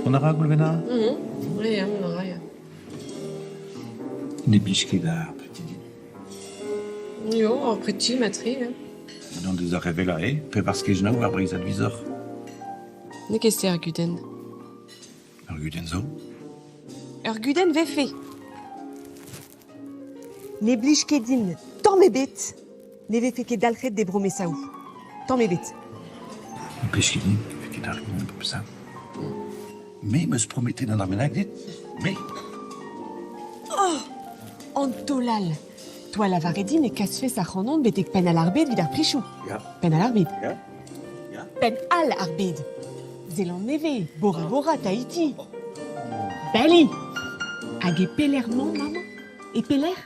Mont a ra Goulwena? Ya, mont a ra, ya. Ne blij ket ar preti dit? Jo, ar preti matre, ya. Unan deus ar re wellañ eo, pevar skej-nav ar Breizhad vizoc'h. N'eo ket se ar gudenn. Ur gudenn zo? Ur gudenn 'vefe. Ne blij ket din tamm ebet ne vefe ket dalc'het d'e bromesaoù. Tamm ebet. Ne blij ket din ne vefe ket dalc'het d'e bromesaoù. Me 'm eus prometet un dra bennak dit. Me. Oh An taol all Toi lavaret din e kasfes ac'hanon betek penn all ar bed evit ar prichoù. Ya. Penn all ar bed. Ya. Ya. Penn all ar bed. Zeland-Nevez, Bora Bora, Tahiti. Bali. Hag e pelec'h 'mañ maman E pelec'h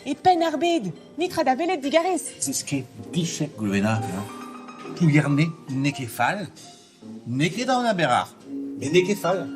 E Penn-ar-Bed. Netra da welet digarez. 'Z ket dichek Goulwena. Plougerne n'eo ket fall. N'eo ket an aber met n'eo ket fall.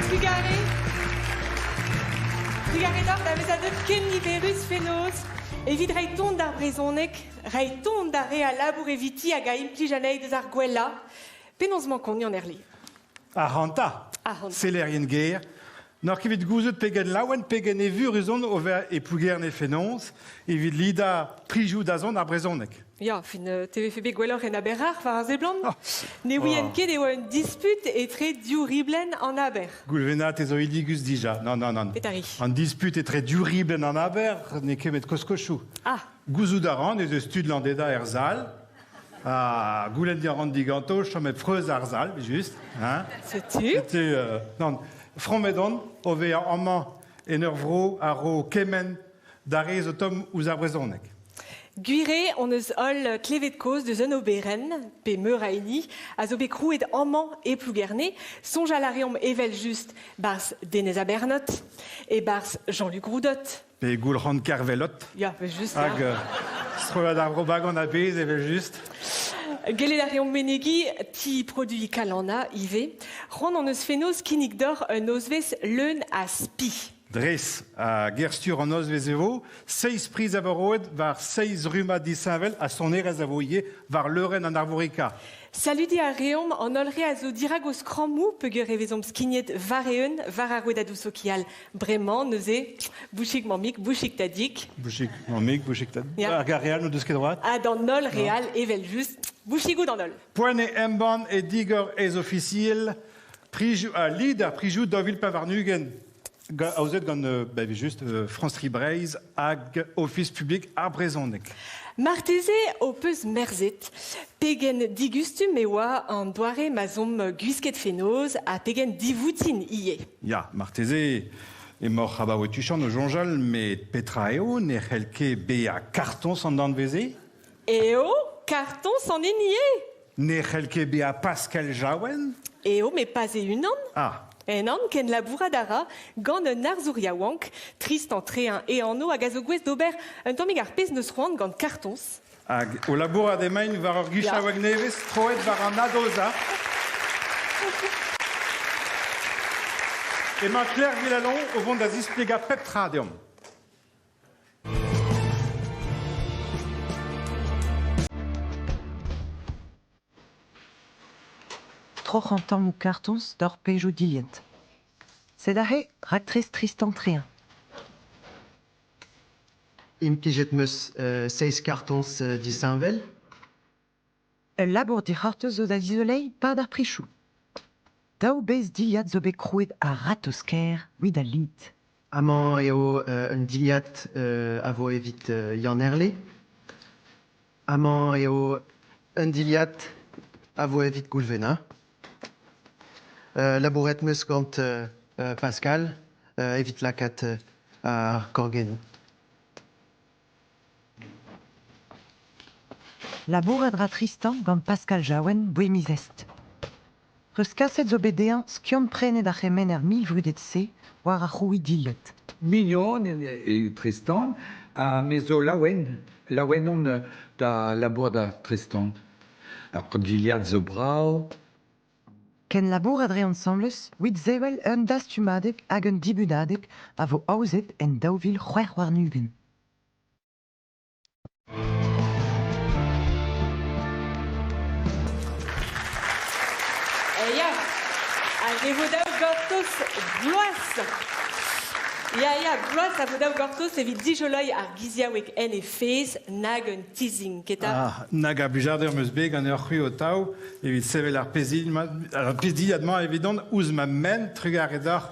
Trugarez. Trugarez deoc'h da vezañ deuet ken niverus fenoz evit reiñ ton d'ar brezhoneg, reiñ ton d'ar re a labour eviti hag a implij anezhi deus ar gwellañ. Penaos 'mañ kont Yann Herle? Ac'hanta, Ac'hanta. sellerien ger, n'oc'h ket evit gouzout pegen laouen, pegen evurus on o vezañ e Plougerne fenoz evit lidañ prizioù dazont ar brezhoneg. Ya, fin, te vefe bet gwelloc'h en Aber-Ac'h war a seblant. Oh. Ne ouien Oh. ket e oa un disput etre div riblenn an Aber. Goulwena, te zo hilligus dija. Non, non, non. Petra ri? An disput etre div riblenn an Aber n'eo ket met koskochoù. Ah, Gouzout a ran ez eus tud Landeda er sal. Ha goulenn a ran diganto chom hep freuz ar sal, just. Hein? Setu. Setu, non, fromet on o vezañ amañ en ur vro a ro kement d'ar re zo tomm ouzh ar brezhoneg. Gwir eo hon eus holl klevet kaoz deus un oberenn, pe meur a hini, a zo bet krouet amañ e Plougerne. Soñjal a reomp evel-just 'barzh Denez Abernot, e-barzh Jean-Luc Roudot. Pe Goulc'han Kervelot. Ya, just. Hag strollad ar Vro-Bagan a-bezh evel-just. Gellet a reomp menegiñ ti produiñ Kalanna ivez. C'hoant hon eus fenoz kinnig deoc'h un nozvezh leun a spi. Dres, ha ger-stur an nozvezh e vo, seizh priz a vo roet war seizh rummad disheñvel ha sonerezh a vo ivez war leurenn an Arvorika. Saludiñ a reomp an holl re a zo dirak o skrammoù peogwir e vezomp skignet war-eeun war ar rouedadoù sokial bremañ neuze. Bouchig mammig, bouchig tadig. Bouchig mammig, bouchig tadig. Ya. Hag ar re all n'o deus ket droad? Ha d'an holl re all evel-just. Bouchigoù d'an holl. Poent eo embann e digor ez-ofisiel Prizioù, ah, lid ar prizioù 2024 aozet gant bah, just France Tri Breizh hag Ofis publik ar brezhoneg. Marteze ho peus merzet pegen digustum e oa an doare ma 'z omp gwisket fenoz ha pegen divoutin ivez. Ya, marteze emaoc'h abaoe tuchant o soñjal, met petra eo ne c'hell ket bezañ kartoñs an danvez-se? Eo, kartoñs an hini eo! Ne c'hell ket bezañ Pascal Jaouen? Eo, met pas e-unan. Ah. Ennan, kenlabourat a ra gant un arzour yaouank, Tristan Tréhin e anv, hag a zo gouest d'ober un tammig ar pezh 'neus c'hoant gant kartoñs. Hag o labourat emaint war ur gichaoueg nevez troet war an adozañ. Emañ Claire Villalon o vont da zisplegañ pep tra deomp. Troc'hañ tammoù kartoñs d'hor pezhioù dilhad. Sed aze raktres Tristan Tréhin. Implijet 'm eus seizh kartoñs disheñvel. Ul labour dic'hortoz zo da zizoleiñ 'pad ar prichoù. Daou bezh dilhad zo bet krouet a-ratozh-kaer evit al lid. Amañ eo un dilhad a vo evit Yann Herle. Amañ eo un dilhad a vo evit Goulwena. Labouret 'm eus gant Pascal evit lakaat ar korgennoù. Labourat 'ra Tristan gant Pascal Jaouen 'boe miz Est. Treuzkaset zo bet dezhañ skiant-prenet ar c'hemener mil-vrudet-se war ar c'hrouiñ dilhad. Mignon eo Tristan ha me zo laouen. Laouen on da labourat da Tristan. Ar dilhad zo brav. Kenlabourat 'reont asambles 'vit sevel un dastumadeg hag un dibunadeg a vo aozet en 2026. Ya, hag e vo dav gortoz bloaz. Ya, ya, bloaz a vo dav gortoz evit dijoloiñ ar giziaoueg en he fezh nag un teasing, keta? Ah, nag a blijadur 'm eus bet ganeoc'h-c'hwi ho-taou evit sevel ar pezh-dilhad-mañ evidon ouzh ma ment, trugarez deoc'h.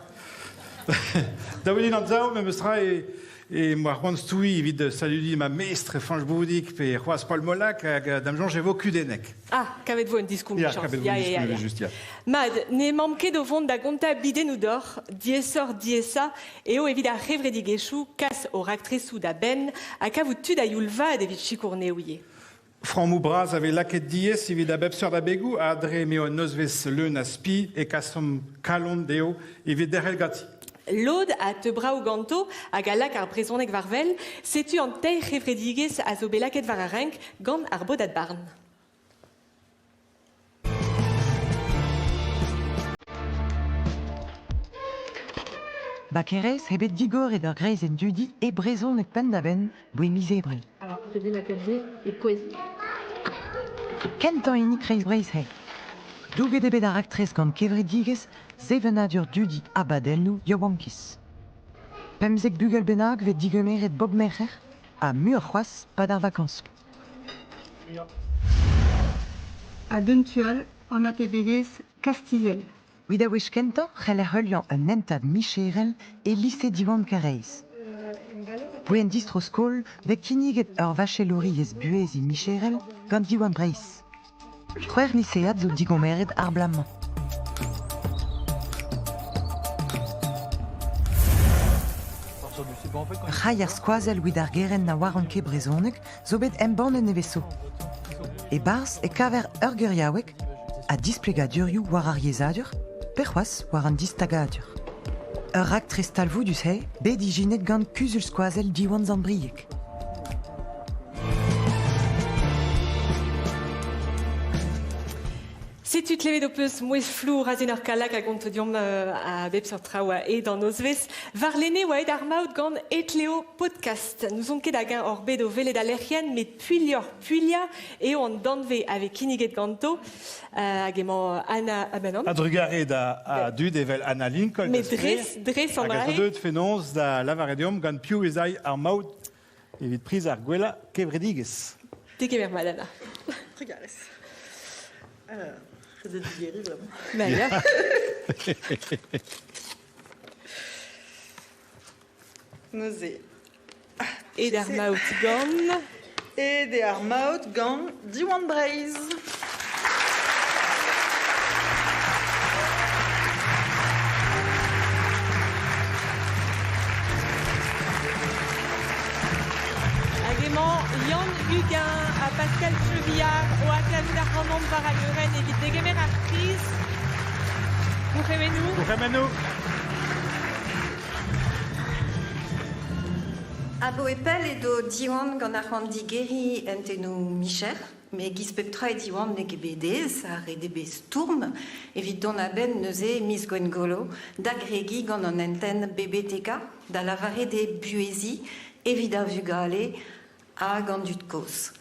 Da welet an traoù memes tra e E 'm boa c'hoant stouiñ evit saludiñ ma mestr Fañch Boudig pe c'hoazh Paul Molac hag da'm soñj e vo kudennek. Ah, kavet vo un diskoulm Ya, chañs. kavet vo Ya, un ya, ya, diskoulm ya. just, ya. Mat, n'emaomp ket o vont da gontañ bidennoù deoc'h, diaesoc'h diaesañ eo evit ar c'hevredigezhioù kas o raktresoù da benn ha kavout tud a-youl vat evit sikour anezho ivez. Frammoù bras a vez lakaet diaes evit a bep seurt abegoù ha dre m'eo un nozvezh leun a spi e kasomp kalon dezho evit derc'hel ganti. Lod a teu brav ganto hag a lak ar brezhoneg war wel, setu an teir c'hevredigezh a zo bet lakaet war ar renk gant ar bodad-barn. Bakerez eo bet digoret ur greizenn dudi e brezhoneg penn-da-benn 'boe miz Ebrel. Kentañ hini Kreiz-Breizh eo. Douget eo bet ar raktres gant kevredigezh sevenadur dudi abadennoù yaouankiz. 15 bugel bennak 'vez digemeret bep Merc'her ha muioc'h c'hoazh 'pad ar vakañsoù. Ha d'un tu all, an atebegezh kastizel. Evit ar wech kentañ c'heller heuliañ un hentad micherel e lise Diwan Karaez. Poent distro-skol 'vez kinniget ur vachelouriezh buheziñ micherel gant Diwan Breizh. C'hwec'h lisead zo digomeret ar bloaz-mañ. Ur c'haier skoazell evit ar gerent na oaront ket brezhoneg zo bet embannet nevez zo. E-barzh e kaver ur geriaoueg ha displegadurioù war ar yezhadur pe c'hoazh war an distagadur. Ur raktres talvoudus eo bet ijinet gant Kuzul-skoazell Diwan Sant-Brieg. Setu klevet ho peus mouezh flour Azenor Kallag a gont deomp a bep seurt traoù aet an nozvezh. Warlene oa aet ar maout gant Etleo Podcast. N'ouzon ket hag-eñ oc'h bet o welet al lec'hienn, met puilhoc'h-puilhañ eo an danvez a vez kinniget ganto. Hag emañ Anna Abenan. A-drugarez da dud evel Anna Lincoln. Mais dres, dres an Hag a zo deuet fenoz da lavaret deomp gant piv ez ay ar maout evit priz ar gwellañ kevredigezh. Degemer mat, Anna. Trugarez. Alors, ret eo digeriñ vraiment. Bah, ya. Neuze. Et ar maout gant. Et ar maout gant Diwan Breizh. Hag emañ Yann Huguin ha Pascal Chevillard o adkavout ac'hanomp war al leurenn evit degemer ar priz. Gourc'hemennoù. Gourc'hemennoù. Aboe pell edo Diwan gant ar c'hoant digeriñ hentennoù micher. Met e-giz pep tra e Diwan n'eo ket bet aes ha ret eo bet stourm evit dont a-benn neuze miz Gwengolo da gregiñ gant an hentenn BBTK, da lavaret eo buheziñ evit ar vugale hag an dud kozh.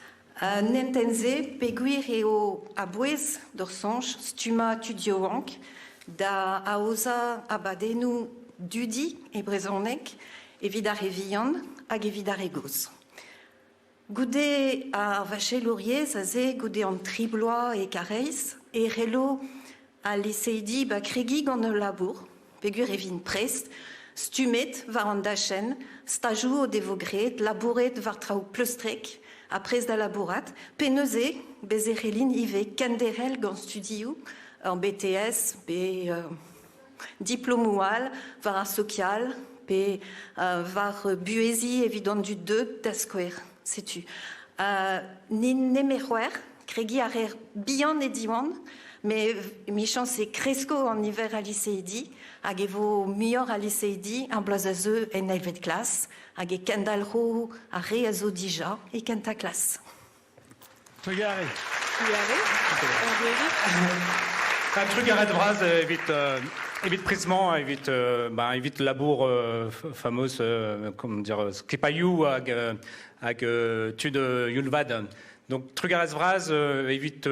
An hentenn-se peogwir eo a-bouez d'hor soñj stummañ tud yaouank da aozañ abadennoù dudi e brezhoneg evit ar re vihan hag evit ar re gozh. Goude ar vachelouriezh aze, goude an tri bloaz e Karaez, e c'hello al liseidi ba kregiñ gant ul labour, peogwir e vint prest, stummet war an dachenn, stajoù o devo graet, labouret war traoù pleustrek ha prest da labourat, pe neuze bez' e c'hellint ivez kenderc'hel gant studioù ur BTS pe diplomoù all war ar sokial pe war buheziñ evit an dud deuet da skouer. Setu. N'int nemet c'hwec'h, kregiñ a reer bihan e Diwan, met emichañs e kresko an niver a liseidi hag e vo muioc'h a liseidi ar bloaz a zeu en eilvet klas hag e kendalc'ho ar re a zo dija e kentañ klas. Trugarez. Trugarez. Trugarez vras evit evit priz-mañ, evit ben, evit labour fameus comment dire skipailhoù hag hag tud youl-vat. Donc trugarez vras evit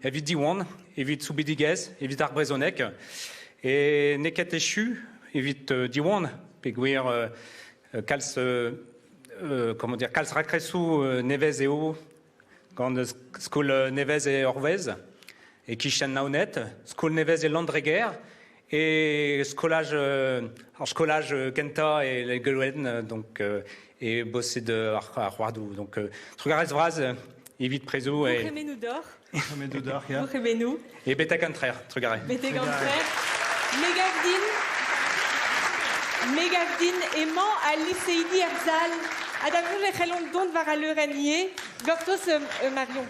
evit Diwan, evit soubidigezh, evit ar brezhoneg. E n'eo ket echu evit Diwan, peogwir kalz comment dire kalz rakresoù nevez eo gant skol nevez e Orvez, e-kichen Naoned, skol nevez e Landreger, e skolaj ar skolaj kentañ e Geulen, donc e boset ar c'hoadoù. Donc trugarez vras evit prezoù. E... Gourc'hemennoù deoc'h. Gourc'hemennoù deoc'h, ya. Gourc'hemennoù. E betek an trec'h, trugarez. Betek an trec'h. Me gav din, me gav din emañ al liseidi er sal. Ha da soñj e c'hellont dont war al leurenn ivez. Gortoz, Marion.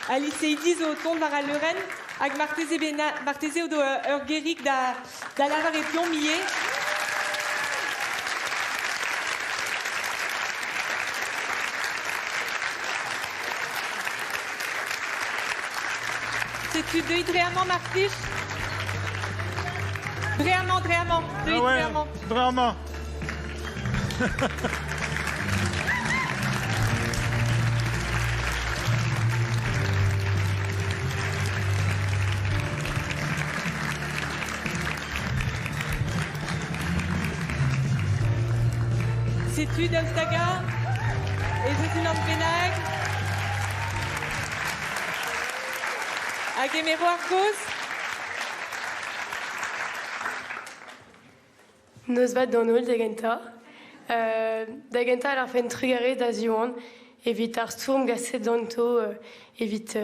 Al liseidi zo o tont war al leurenn hag marteze bena, marteze o do ur gerig da, da lavaret deomp ivez. Setu deuit dre amañ, mar plij. Dre amañ, dre amañ, deuit dre amañ. Dre amañ. Setu daoust hag-eñ ez eus unan bennak a gemero ar gaoz? Noz-vat d'an holl da gentañ. Da gentañ e lârfen trugarez da Ziwan evit ar stourm gaset ganto evit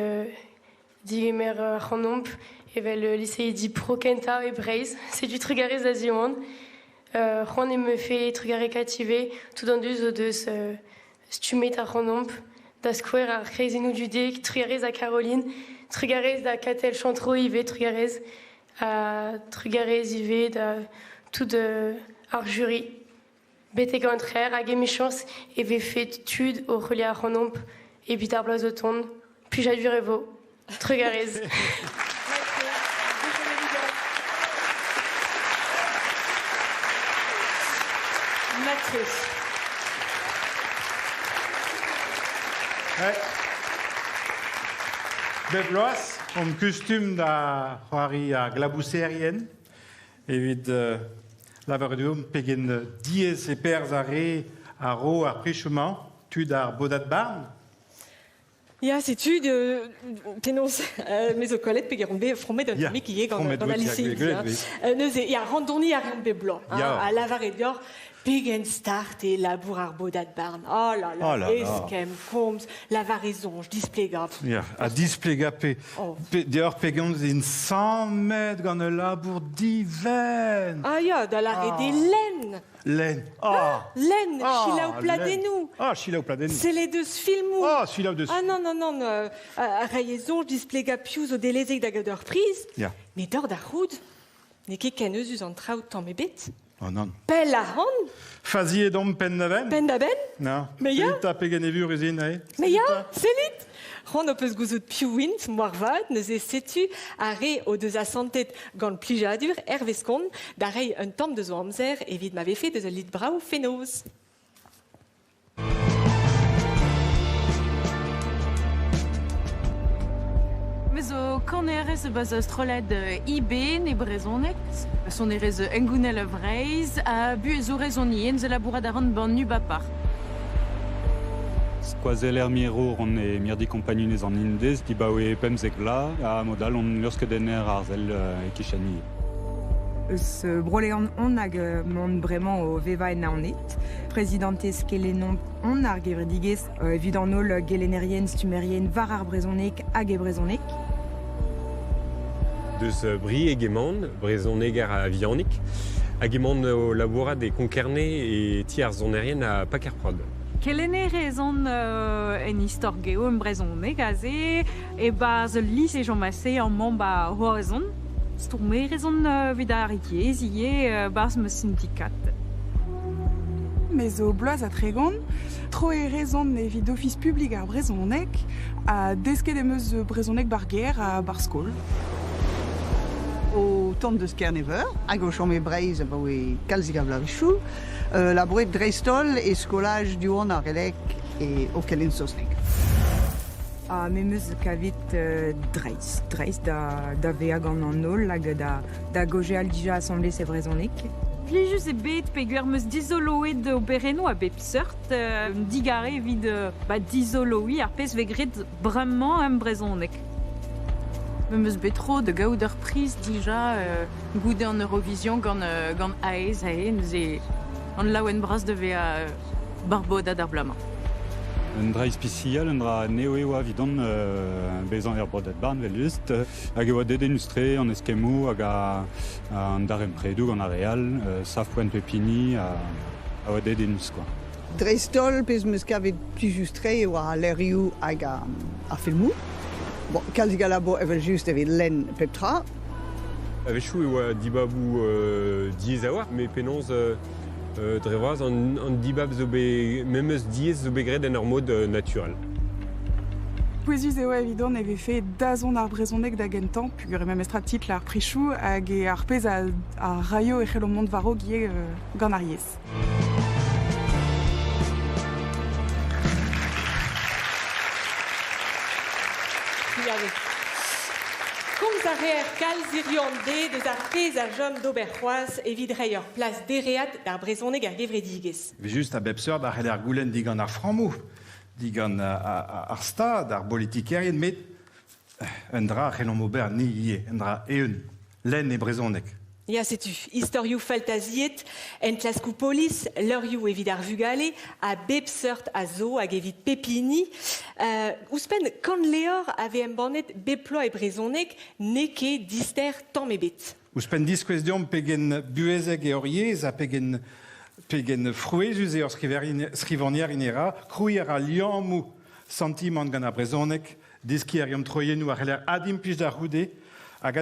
Digemer ac'hanomp evel liseidi pro kentañ e Breizh. Setu trugarez da Ziwan. C'hoant em efe trugarekaat ivez tout an dud o deus stummet ac'hanomp. Da skouer ar c'hreizennoù dudek, trugarez da Caroline, trugarez da Katell Chantreau ivez, trugarez. Ha trugarez ivez da tout ar jury. Betek an trec'h hag emichañs e vefe tud o heuliañ ac'hanomp evit ar bloaz o tont. Plijadur e vo. Trugarez. Mathieu. Ouais. Bep bloaz omp kustum da c'hoari ar glabouserien Evit lavaret deomp pegen diaes e perzh ar re a ro ar prizioù-mañ, tud ar bodad-barn. Ya, setu penaos me zo kollet peger on bet fromet un tammig ivez gant, gant al liseidi. Neuze, ya, randoniñ a reomp bep bloaz, hein, a lavaret deoc'h Pegen start eo labour ar bodad-barn. Oh là là, oh là eskemm, komz, lavar e soñj, displegañ. Ya, ha displegañ pe, oh. pe deoc'h pegaomz int sammet gant ul labour divent. Ah ya, da lâret eo lenn. Lenn. Ah, lenn, ah, selaou pladennoù. Ah, selaou pladennoù. Sellet deus filmoù. Ah, selaou deus. Ah non, non, non, a reiñ e soñj displegañ piv zo delezek da gaout ur priz. Ya. Met dor da c'hoût, n'eo ket ken euzhus an traoù tamm ebet. Oh nann. Pell ac'hann. Faziet omp penn-da-benn. Penn-da-benn. Na. Mais ya. Sellit 'ta pegen evurus int aze. Mais ya, sellit. C'hoant ho peus gouzout piv int, moarvat, neuze setu ar re o deus asantet gant plijadur hervez kont da reiñ un tamm deus o amzer evit ma vefe deus ul lid brav fenoz. Me zo kanerez e-barzh ur strollad IB e brezhoneg, sonerezh hengounel a Vreizh ha buhezourez on ivez, zo labourat a ran 'ban Ubapar. Skoazeller mirour on e mirdi kompagnunezh an Indez dibaoe 15 vloaz ha mod all on luc'hskeudenner arzel e-kichen ivez. Eus Bro-Leon on hag mont bremañ o vevañ en Naoned. Prezidantez kelennomp on ar gevredigezh evit an holl gelennerien, stummerien war ar brezhoneg hag e brezhoneg. Deus Brieg emaon, brezhoneger a-vihanik, hag emaon o labourat e Konkerne e ti ar sonerien a Pakerprod. Kelennerez on en istor geo en brezhoneg aze, e-barzh ul lise Jean Macé amañ 'ba Roazhon. Stourmerez on evit ar yezh ivez 'barzh ma sindikad. Me zo bloaz ha 30, troerez on evit Ofis publik ar brezhoneg ha desket em eus brezhoneg 'bar gêr ha 'bar skol. O tont deus Kerne-Veur hag o chom e Breizh abaoe kalzik a bloavezhioù. Labouret dreist-holl e skolaj Diwan ar Releg e o kelenn saozneg. Ha me 'm eus kavet dreist, dreist da vezañ gant an holl hag da gaozeal dija asambles e brezhoneg. Plijus eo bet peogwir 'm eus dizoloet oberennoù a bep seurt, digarez evit dizoloiñ ar pezh 'vez graet bremañ em brezhoneg. Me 'm eus bet tro da gaout ur priz dija goude an Eurovision gant Aes aze, neuze on laouen bras da vezañ barbodad ar bloaz-mañ. Un dra ispisial, un dra nevez e oa evidon bezañ er bodad barn evel-just, hag e oa dedennus-tre an eskemmoù hag an darempredoù gant ar re all, sav-poent pep hini a oa dedennus quoi. Dreist-holl, pezh 'm eus kavet plijus-tre e oa al levrioù hag ar filmoù. Bon, kalzik a labour evel-just evit lenn pep tra. A-wechoù e oa dibaboù diaes a-walc'h, met penaos dre vras an dibab zo bet memes diaes zo bet graet en ur mod naturel. Pouezus eo evidon e vefe dazont ar brezhoneg da gentañ, peogwir eo memestra titl ar prichoù hag eo ar pezh a raio e c'hello mont war-raok ivez gant ar yezh. Komz a reer kalz hiziv an deiz deus ar pezh a chom d'ober c'hoazh evit reiñ ur plas dereat d'ar brezhoneg er gevredigezh. Evel-just a bep seurt a c'heller goulenn digant ar frammoù, digant ar Stad, ar bolitikerien, met un dra a c'hellomp ober ni ivez, un dra eeun, lenn e brezhoneg. Ya, setu istorioù faltaziet, enklaskoù polis, leurioù evit ar vugale, a bep seurt a zo hag evit pep hini. Ouzhpenn kant levr a vez embannet bep bloaz e brezhoneg, n'eo ket dister tamm ebet. Ouzhpenn diskouez deomp pegen buhezek eo hor yezh ha pegen, pegen frouezhus eo hor skrivagnerien e ra, krouiñ a ra liammoù santimant gant ar brezhoneg, Deskiñ a reomp troiennoù a c'heller adimplij da c'houde hag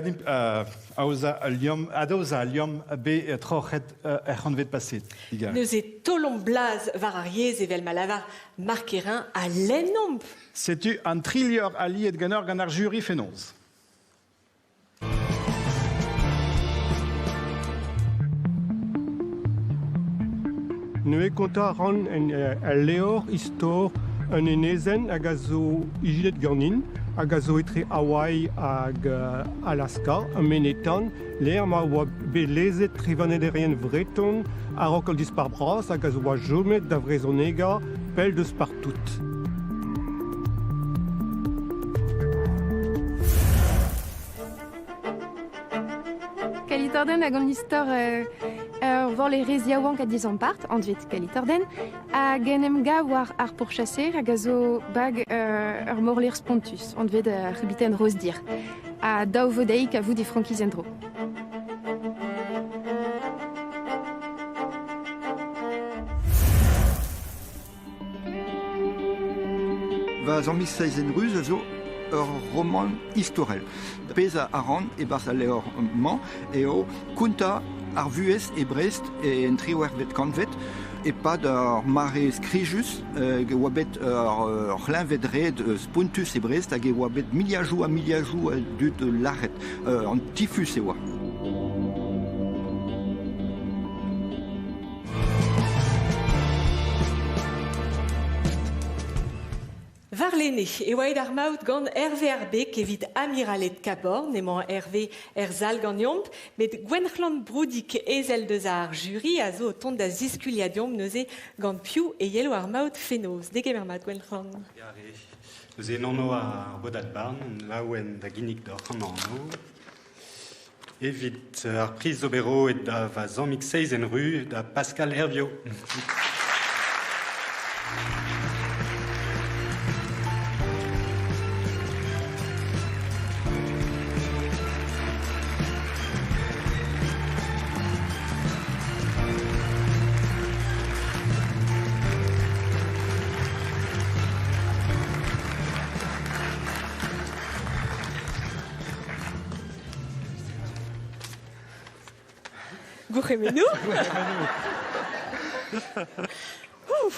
aozañ al liamm, adaozañ al liamm bet troc'het er c'hantved paseet. Neuze taolomp blaz war ar yezh evel ma lavar Marc Kerrain ha lennomp! Setu an tri levr aliet ganeoc'h gant ar juri fenoz. Neuze kontañ a ran en el levr istor un enezenn hag a zo ijinet ganin hag a zo etre Hawaii hag Alaska, un menez-tan, lec'h ma oa bet lezet trevadennerien vreton a-raok an Dispac'h Bras hag a zo oa chomet da vrezhonegañ pell deus partout. Kalitorden hag an istor ur vorlerez yaouank ha dizampart, anvet Kalitorden, hag en em gav war ar pourchaser hag a zo bag ur morler spontus, anvet ar c'habiten Rosdir, ha daou vodeig a vout e frankiz en-dro. Va zammig seizenn ruz a zo ur romant istorel. Pezh a ran e-barzh al levr-mañ eo kontañ ar vuhez e Brest en triwec'hvet kantved e-pad ur mare skrijus e oa bet ur c'hleñved-red spontus e Brest hag e oa bet miliadoù ha miliadoù a dud lâret. An tifus e oa. Warlene e oa aet ar maout gant Hervé ar Beg evit Amiraled Kaborn. Emañ Hervé er sal ganeomp. Met Gwenc'hlan Broudig, ezel deus ar juri, a zo o tont da ziskuliañ deomp neuze gant piv e yelo ar maout fenoz. Degemer mat, Gwenc'hlan. Neuze en anv ar bodad barn, laouen da ginnig deoc'h an anv. Evit ar priz zo bet roet da va zammig seizenn ru da Pascal Hervio. Gourc'hemennoù.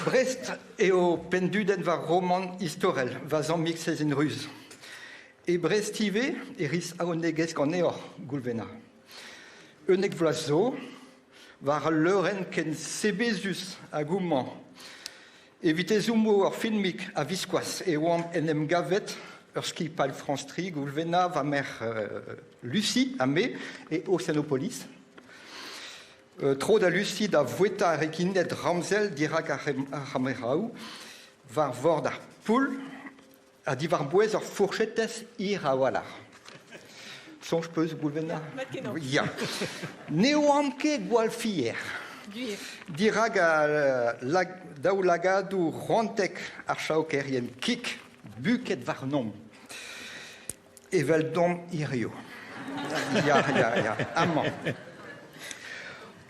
Brest eo penndudenn va romant istorel, va zammig seizenn ruz. E Brest ivez e ris aonegezh ganeoc'h, Goulvena. 11 vloaz zo, war al leurenn ken sebezus hag homañ. Evit ezhommoù ur filmig a-viskoazh e oamp en em gavet ur skipailh France Tri, Goulvena, va merc'h Lucie ha me, e Oceanopolis. Tro da Lucie da voueta ar rekined ramzel dirak ar c'hameraoù war vord ar poull ha diwar-bouez ur fourchetez hir a-walc'h. Soñj 'peus, Goulvena? Mat-kenañ. Ya. Ne oamp ket gwall fier. Gwir. Dirak al daoulagadoù c'hoantek ar chaokerien kig buket warnomp. Eveldomp hirio. Ya, ya, ya, amañ.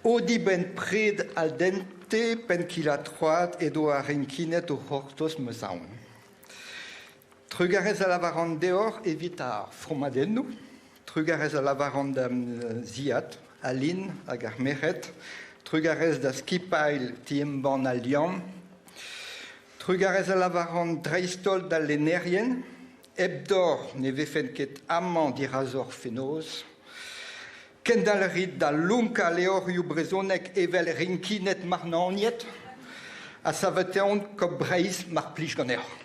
O dibenn pred al dente penn-kil-ha-troad edo ar rinkined o c'hortoz ma zaon. Trugarez a lavaran deoc'h evit ar fromadennoù. Trugarez a lavaran d'am ziad, Aline hag ar merc'hed. Trugarez da skipailh ti-embann Al Liamm. Trugarez a lavaran dreist-holl d'al lennerien. Hepdoc'h ne vefen ket amañ dirazoc'h fenoz. Kendalc'hit da lonkañ levrioù brezhonek evel rinkined marnaoniet ha saveteont Kop Breizh mar plij ganeoc'h.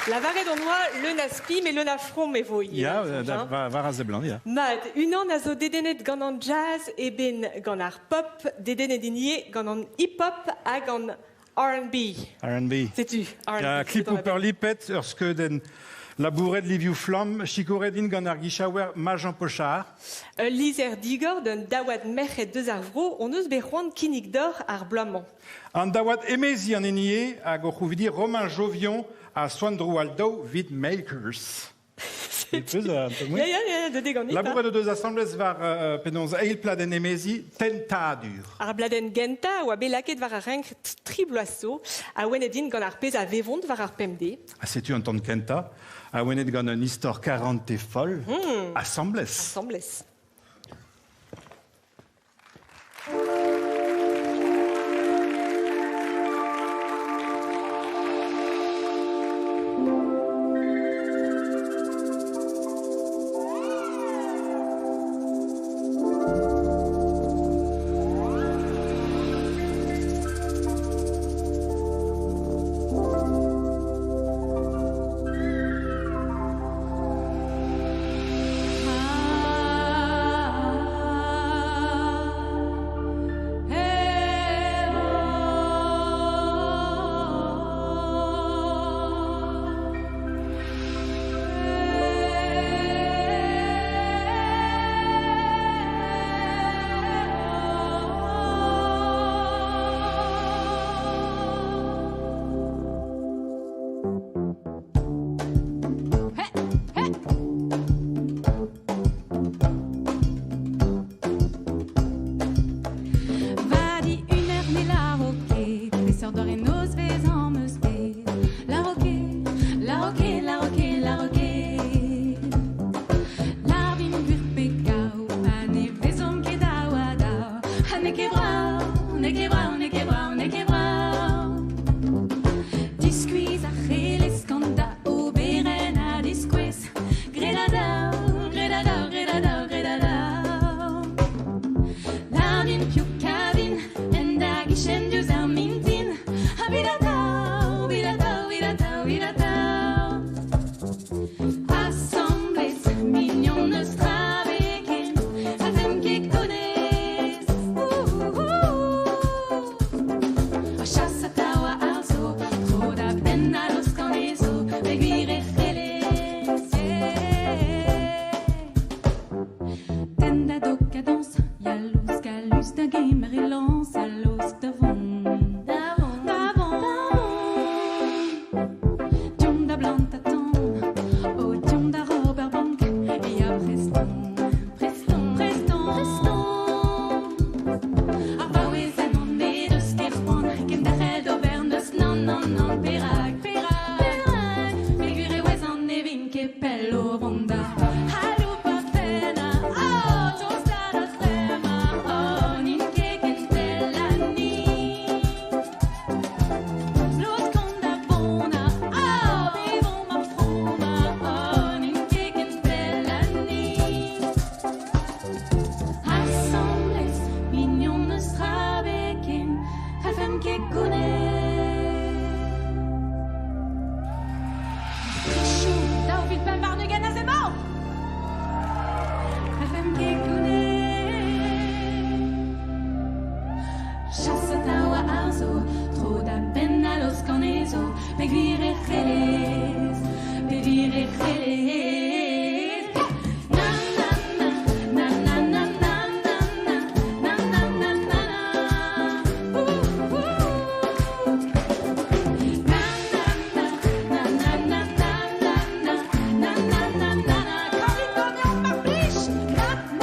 Lavaret hon oa leun a spi met leun a from e vo ivez. Ya, war a seblant, ya. Mat, unan a zo dedennet gant an jazz, eben gant ar pop, dedennet int ivez gant an hip-hop hag an R&B. R&B. Setu, R&B. Ya, klipoù peurlipet, ur skeudenn labouret livioù flamm, sikouret int gant ar gichaouer Majan Pochard. Ul lizher digor d'un daouad merc'hed deus ar vro hon eus bet c'hoant kinnig deoc'h ar bloaz-mañ. An daouad emezi an hini eo hag o c'houvidi Romain Jovion ha Swan Droualdo 'vit Makers. Ya, ya, ya, deut eo ganit. Labouret o deus asambles war penaos eil pladenn emezi, Tentadur. Ar bladenn gentañ a oa bet lakaet war ar renk tri bloaz zo, awenet int gant ar pezh a vevont war ar pemdez. Ha setu an tamm kentañ, awenet gant un istor karante foll, asambles. Asambles. Va di un eur ne lâro ket Peseurt doare nozvezh am eus bet Lâro ket, lâro ket, lâro ket, lâro ket Lâr din gwir pe gaou Pa ne vezomp ket daou-ha-daou Ha n'eo ket brav, n'eo ket brav, n'eo ket brav, n'eo ket brav Diskuizh ar c'helez gant da oberenn ha diskouez Graet a-daou, graet a-daou, graet a-daou, graet a-daou Lâr din piv kavin en da gichen diouzh ar mintin Ha 'vit atav, 'vit atav, 'vit atav, 'vit atav Asambles, mignon eus tra ken Ha 'z ket konez. Ouh, ouh, ouh. ket gounez. Prichou, 2025 aze emañ! N'hallfemp ket gounez. Chaset a oa arzo, tro da benn a laosk anezho, peogwir e c'hellez, peogwir e c'hellez. Na na na, na na na na na na, na na na na na. Ouh ouh. Na na na, na na na na na na, na na na na na. Kanit ganeomp mar plij! Na na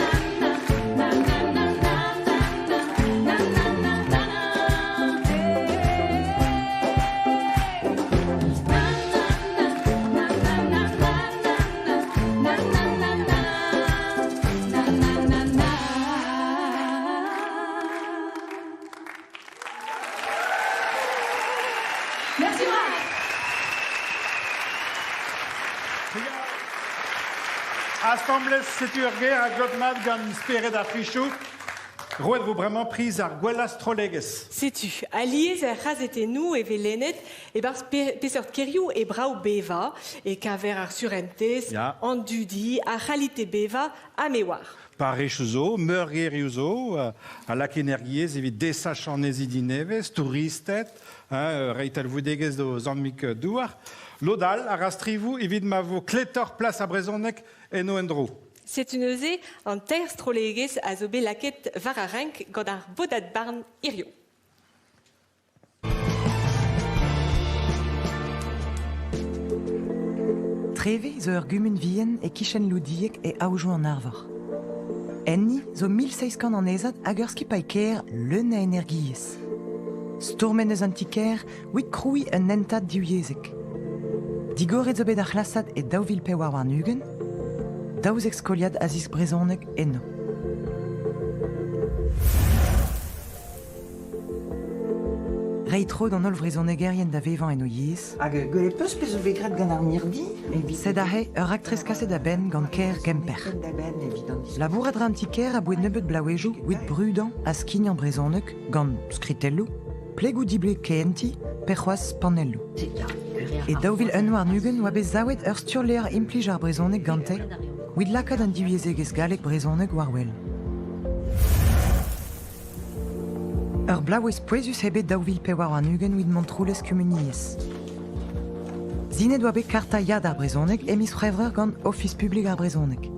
na. Na na na, na na na na na na, na na na na na. Na na na, na na na na na na, na na na na, na na na na. Merci bras. Asambles setu ur ger a glot mat gant spered ar Prichou. Roet vo bremañ priz ar gwellañ strollegezh. Setu, alies er c'hazetennoù e vez lennet e-barzh peseurt kêrioù e brav bevañ, e-keñver ar surentez, an dudi, ar c'halite bevañ, ha me oar. Parrezioù zo, meurgêrioù zo, a lak energiezh evit desachañ annezidi nevez, touristed, hein, reiñ talvoudegezh d'o zammig douar. Lod all a ra strivoù evit ma vo kletoc'h plas ar brezhoneg eno en-dro. Setu neuze an teir strollegezh a zo bet lakaet war ar renk gant ar bodad-barn hiziv. Treve zo ur gumun vihan e-kichen Loudieg e Aodoù-an-Arvor. Enni zo 1700 annezad hag ur skipailh kêr leun a energiezh. Stourmet eus an ti-kêr evit krouiñ un hentad divyezhek. Digoret zo bet ar c'hlasad e 2024, 12 skoliad a zesk brezhoneg eno. Reiñ tro d'an holl vrezhonegerien da vevañ en o yezh. Hag gwelet 'peus pezh zo bet graet gant ar mirdi evit Sed aze ur raktres kaset a-benn gant kêr Gemper. Labourat 'ra an ti-kêr aboe nebeut bloavezhioù evit brudañ ha skignañ brezhoneg gant skritelloù, plegoù dibleg kehentiñ pe c'hoazh panelloù. E 2021 oa bet savet ur sturlevr implij ar brezhoneg gante evit lakaat an divyezhegezh galleg-brezhoneg war-wel. Ur bloavezh pouezus eo bet 2024 evit Montroulez Kumuniezh. Sinet oa bet karta Ya d'ar brezhoneg e miz C'hwevrer gant Ofis publik ar brezhoneg.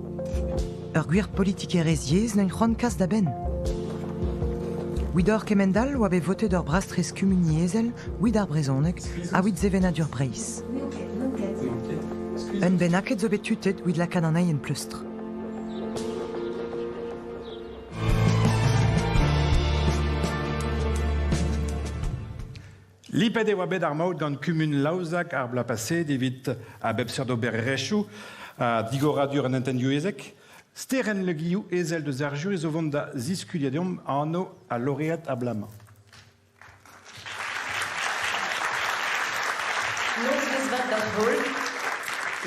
Ur gwir politikerezh yezh neuint c'hoant kas da benn. Evit kemend-all oa bet votet ur brastres kumuniezhel evit ar brezhoneg ha evit sevenadur Breizh. Un bennaket zo bet tutet evit lakaat anezhi en pleustr. Lipet e oa bet ar maout gant kumun Laozak ar bloaz paseet evit a bep seurt obererezhioù ha digoradur an hentenn divyezhek. Sterenn Le Guillou, ezel deus ar juri, zo vont da ziskuliañ deomp anv al loread a-blamañ. Nozvezh vat d'ar holl.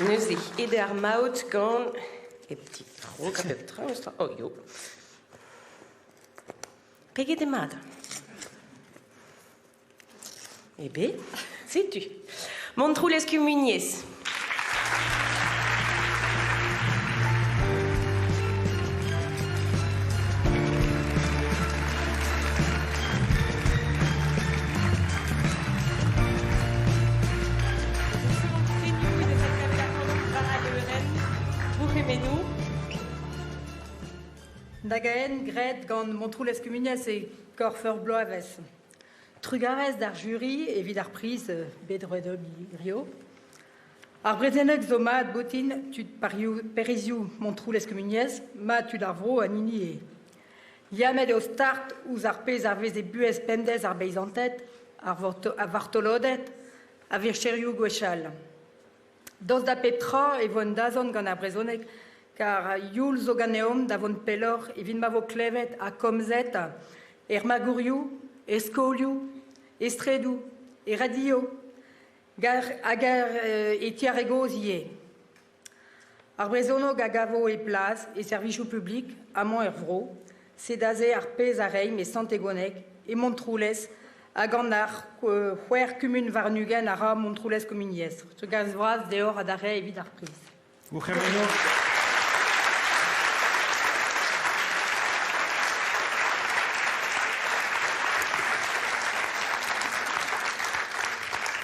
Neuze, aet eo ar maout gant e petit tro a bep tra. Oh, yo. Peget eo mat. Eh ben, setu. Montroulez kumuniezh. Dagaenn graet gant Montroulez Kumuniezh e korf ur bloavezh. Trugarez d'ar juri evit ar priz bet roet hirio. Ar brezhoneg zo mat boutin tud Parizioù Montroulez Kumuniezh, mat tud ar vro an hini eo. Liammet eo start ouzh ar pezh a veze buhez pemdez ar beizanted, ar vartoloded, ar vircherioù gwechall. Daoust da pep tra e vo un dazont gant ar brezhoneg kar youl zo ganeomp da vont pelloc'h evit ma vo klevet ha komzet er magourioù, e skolioù, e straedoù, e radio hag e ti ar re gozh ivez. Ar brezhoneg a gavo e plas e servijoù publik amañ er vro. Sed aze ar pezh a reimp e Sant-Egoneg, e Montroulez, hag an ar c'hwec'h kumun warn-ugent a ra Montroulez Kumuniezh. Trugarez vras deoc'h adarre evit ar priz. Gourc'hemennoù.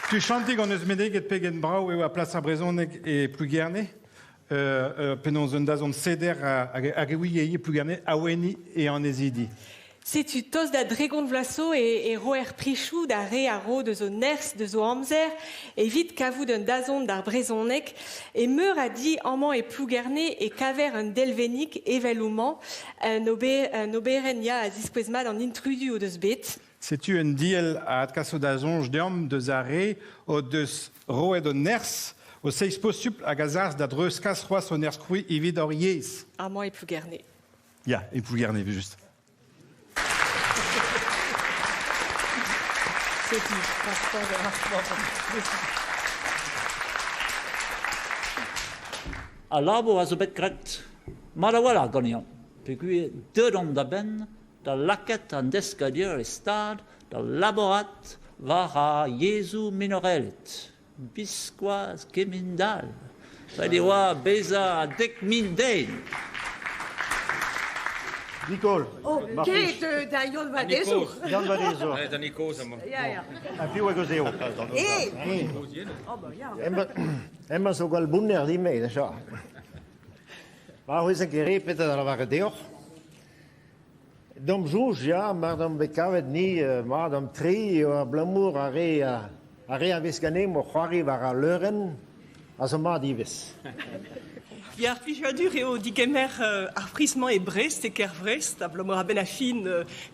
Tuchantig hon eus meneget pegen brav eo ar plas ar brezhoneg e Plougerne. Penaos un dazont seder hag e ouie ivez Plougerne aouenniñ e annezidi. Setu tost da dregont vloaz zo e roer prichoù d'ar re a ro deus o nerzh, deus o amzer evit kavout un dazont d'ar brezhoneg. E meur a di amañ e Plougerne e kaver un delvennig evel homañ, un oberenn ya a ziskouez mat an intrudu o deus bet. Setu un diell a adkaso da soñj deomp deus ar re o deus roet o nerzh, o seizh posupl hag a zas da dreuzkas c'hoazh o nerzh krouiñ evit hor yezh. Amañ e Plougerne. Ya, e Plougerne evel-just. Setu, Al labour a zo bet graet mat a-walc'h ganeomp peogwir deuet omp da benn da lakaat an deskadur e stad da labourat war ar yezhoù minorelet. Biskoazh kemend-all. Ret e oa bezañ 10,000 den. Nicole. Oh, ket da Yann Vadezour. Yann Vadezour. Da Nikoz amañ. Ya, ya. Ha piv a gaozeo? Eh Oh, bah, ya. Emañ zo gwall bounner din-me, déjà. Ma c'hwezh ket re petra da lavaret deoc'h. D'am soñj, ya, mar d'am bet kavet ni mat an tri eo abalamour ar re ar re a vez ganeomp o c'hoari war al leurenn a zo mat ivez. Ya, ar plijadur eo digemer ar priz-mañ e Brest, e kêr Vrest, abalamour a-benn ar fin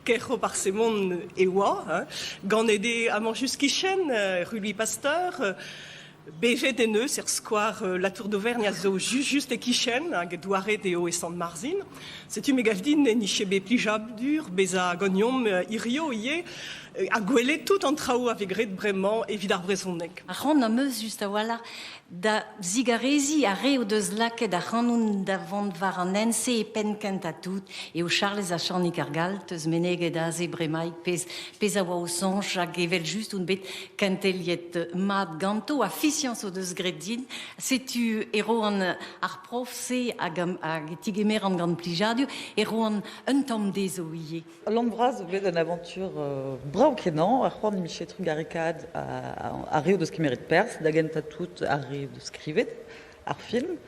kerc'ho Parsemon e oa, hein. Ganet eo amañ just kichen, rue Louis Pasteur, Bevet en deus er skwar La Tour d'Auvergne a zo just e-kichen hag douaret eo e Sant-Marzhin. Setu me gav din en nije bet plijadur bezañ ganeomp hirio ivez ha gwelet tout an traoù a vez graet bremañ evit ar brezhoneg. Ar c'hoant am eus just a-walc'h da zigareziñ ar re o deus lakaet ac'hanon da vont war an hent-se e penn kentañ tout eo Charlez ha Chanig ar Gall 'teus meneget aze bremaik pezh pezh a oa o soñj hag evel-just on bet Kenteliet mat ganto ha fiziañs o deus graet din. Setu e roan ar prof-se hag, hag e tigemeran gant plijadur, e roan un tamm dezho ivez. Lann vras zo bet un aventure brav-kenañ, ar c'hoant miche trugarekaat ar re o deus kemeret perzh, da gentañ tout ar re o deus skrivet ar film,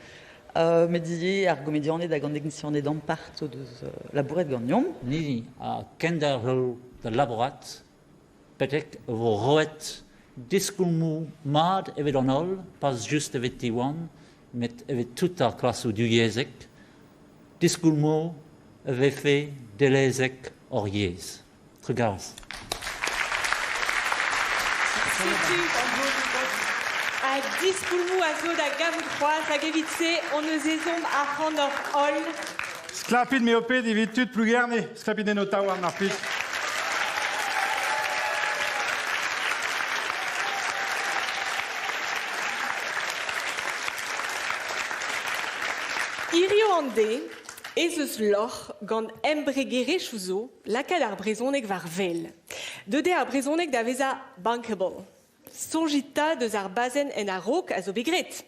met ivez ar gomedianed hag an teknisianed ampart o deus labouret ganeomp. Ni a kenderc'hel da labourat Betek e vo roet diskoulmoù mat evit an holl, pas just evit Diwan, met evit tout ar klasoù divyezhek, diskoulmoù e vefe dellezek hor yezh. Trugarez. Setu ha diskoulmoù a zo da gavout c'hoazh hag evit-se hon eus ezhomm ac'hanoc'h holl. Sklapit me ho ped evit tud Plougerne. Sklapit en ho taouarn ar plij. Hirio an deiz ez eus lorc'h gant embregerezhioù zo lakaat ar brezhoneg war wel. Deuet eo ar brezhoneg da vezañ bankable. Soñjit 'ta deus ar bazenn en a-raok a zo bet graet.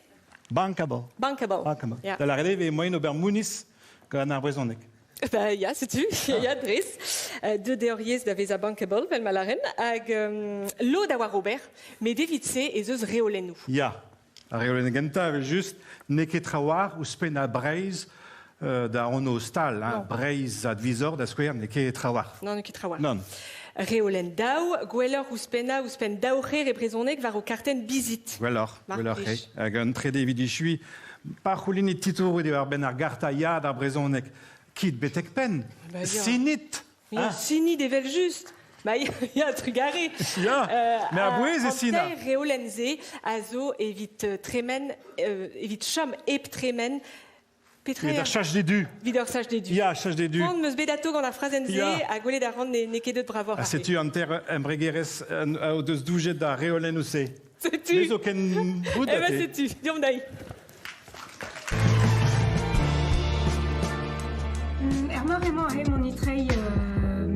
Bankable. Bankable. Bankable. Ya. Da lâret eo e vez moaien ober mouniz gant ar brezhoneg. Ba ya, setu, ya, dres. Deuet eo hor yezh da vezañ bankable, vel ma lâren, hag lod a oar ober, met evit-se ez eus reolennoù. Ya, ar reolenn gentañ evel-just, n'eo ket trawalc'h ouzhpennañ Breizh da anv stal. Hein. Breizh Advisor, da skouer, n'eo ket trawalc'h. Non, n'eo ket trawalc'h. Non. Reolenn daou, gwelloc'h ouzhpennañ ouzhpenn daou c'her e brezhoneg war ho kartenn bizit. Gwelloc'h, gwelloc'h eo. Hag un trede evit echuiñ, pa c'houlennit titouroù diwar-benn ar garta ya d'ar brezhoneg, kit betek penn, Bah, ya. sinit Ya, sinit evel-just. Ma ya, trugarez. Ya, mais a-bouez e sinañ. An teir reolenn-se a zo evit tremen, evit chom hep tremen. Petra Evit ar chach d'e du. Evit ar chach d'e du. Ya, chach d'e du. Poan 'm eus bet atao gant ar frazenn-se Ya. ha gwelet a ran n'eo ket deut bravoc'h Ha setu an teir embregerezh o deus doujet d'ar reolennoù-se. Setu. Me zo ken bout Eh ben setu, deomp dezhi. Er Aesoc'h emañ he mont e-treiñ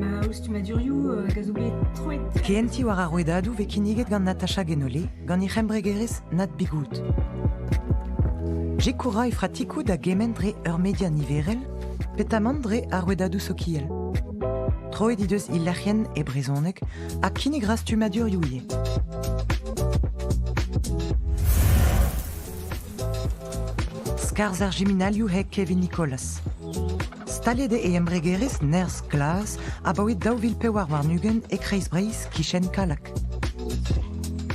ma stummadurioù hag a zo bet troet. Kehentiñ war ar rouedadoù vez kinniget gant Natacha Guénolé gant he c'hembregerezh Nat Bigoud. Sikour he fratikoù da gemenn dre ur media niverel, petamant dre ar rouedadoù sokial. Troet he deus he lec'hienn e brezhoneg ha kinnig ra stummadurioù ivez. Skarzh ar jiminalioù eo Kevin Nicolas. Staliet eo e embregerezh Nerzh Glas abaoe 2024 e Kreiz-Breizh kichen Kallag.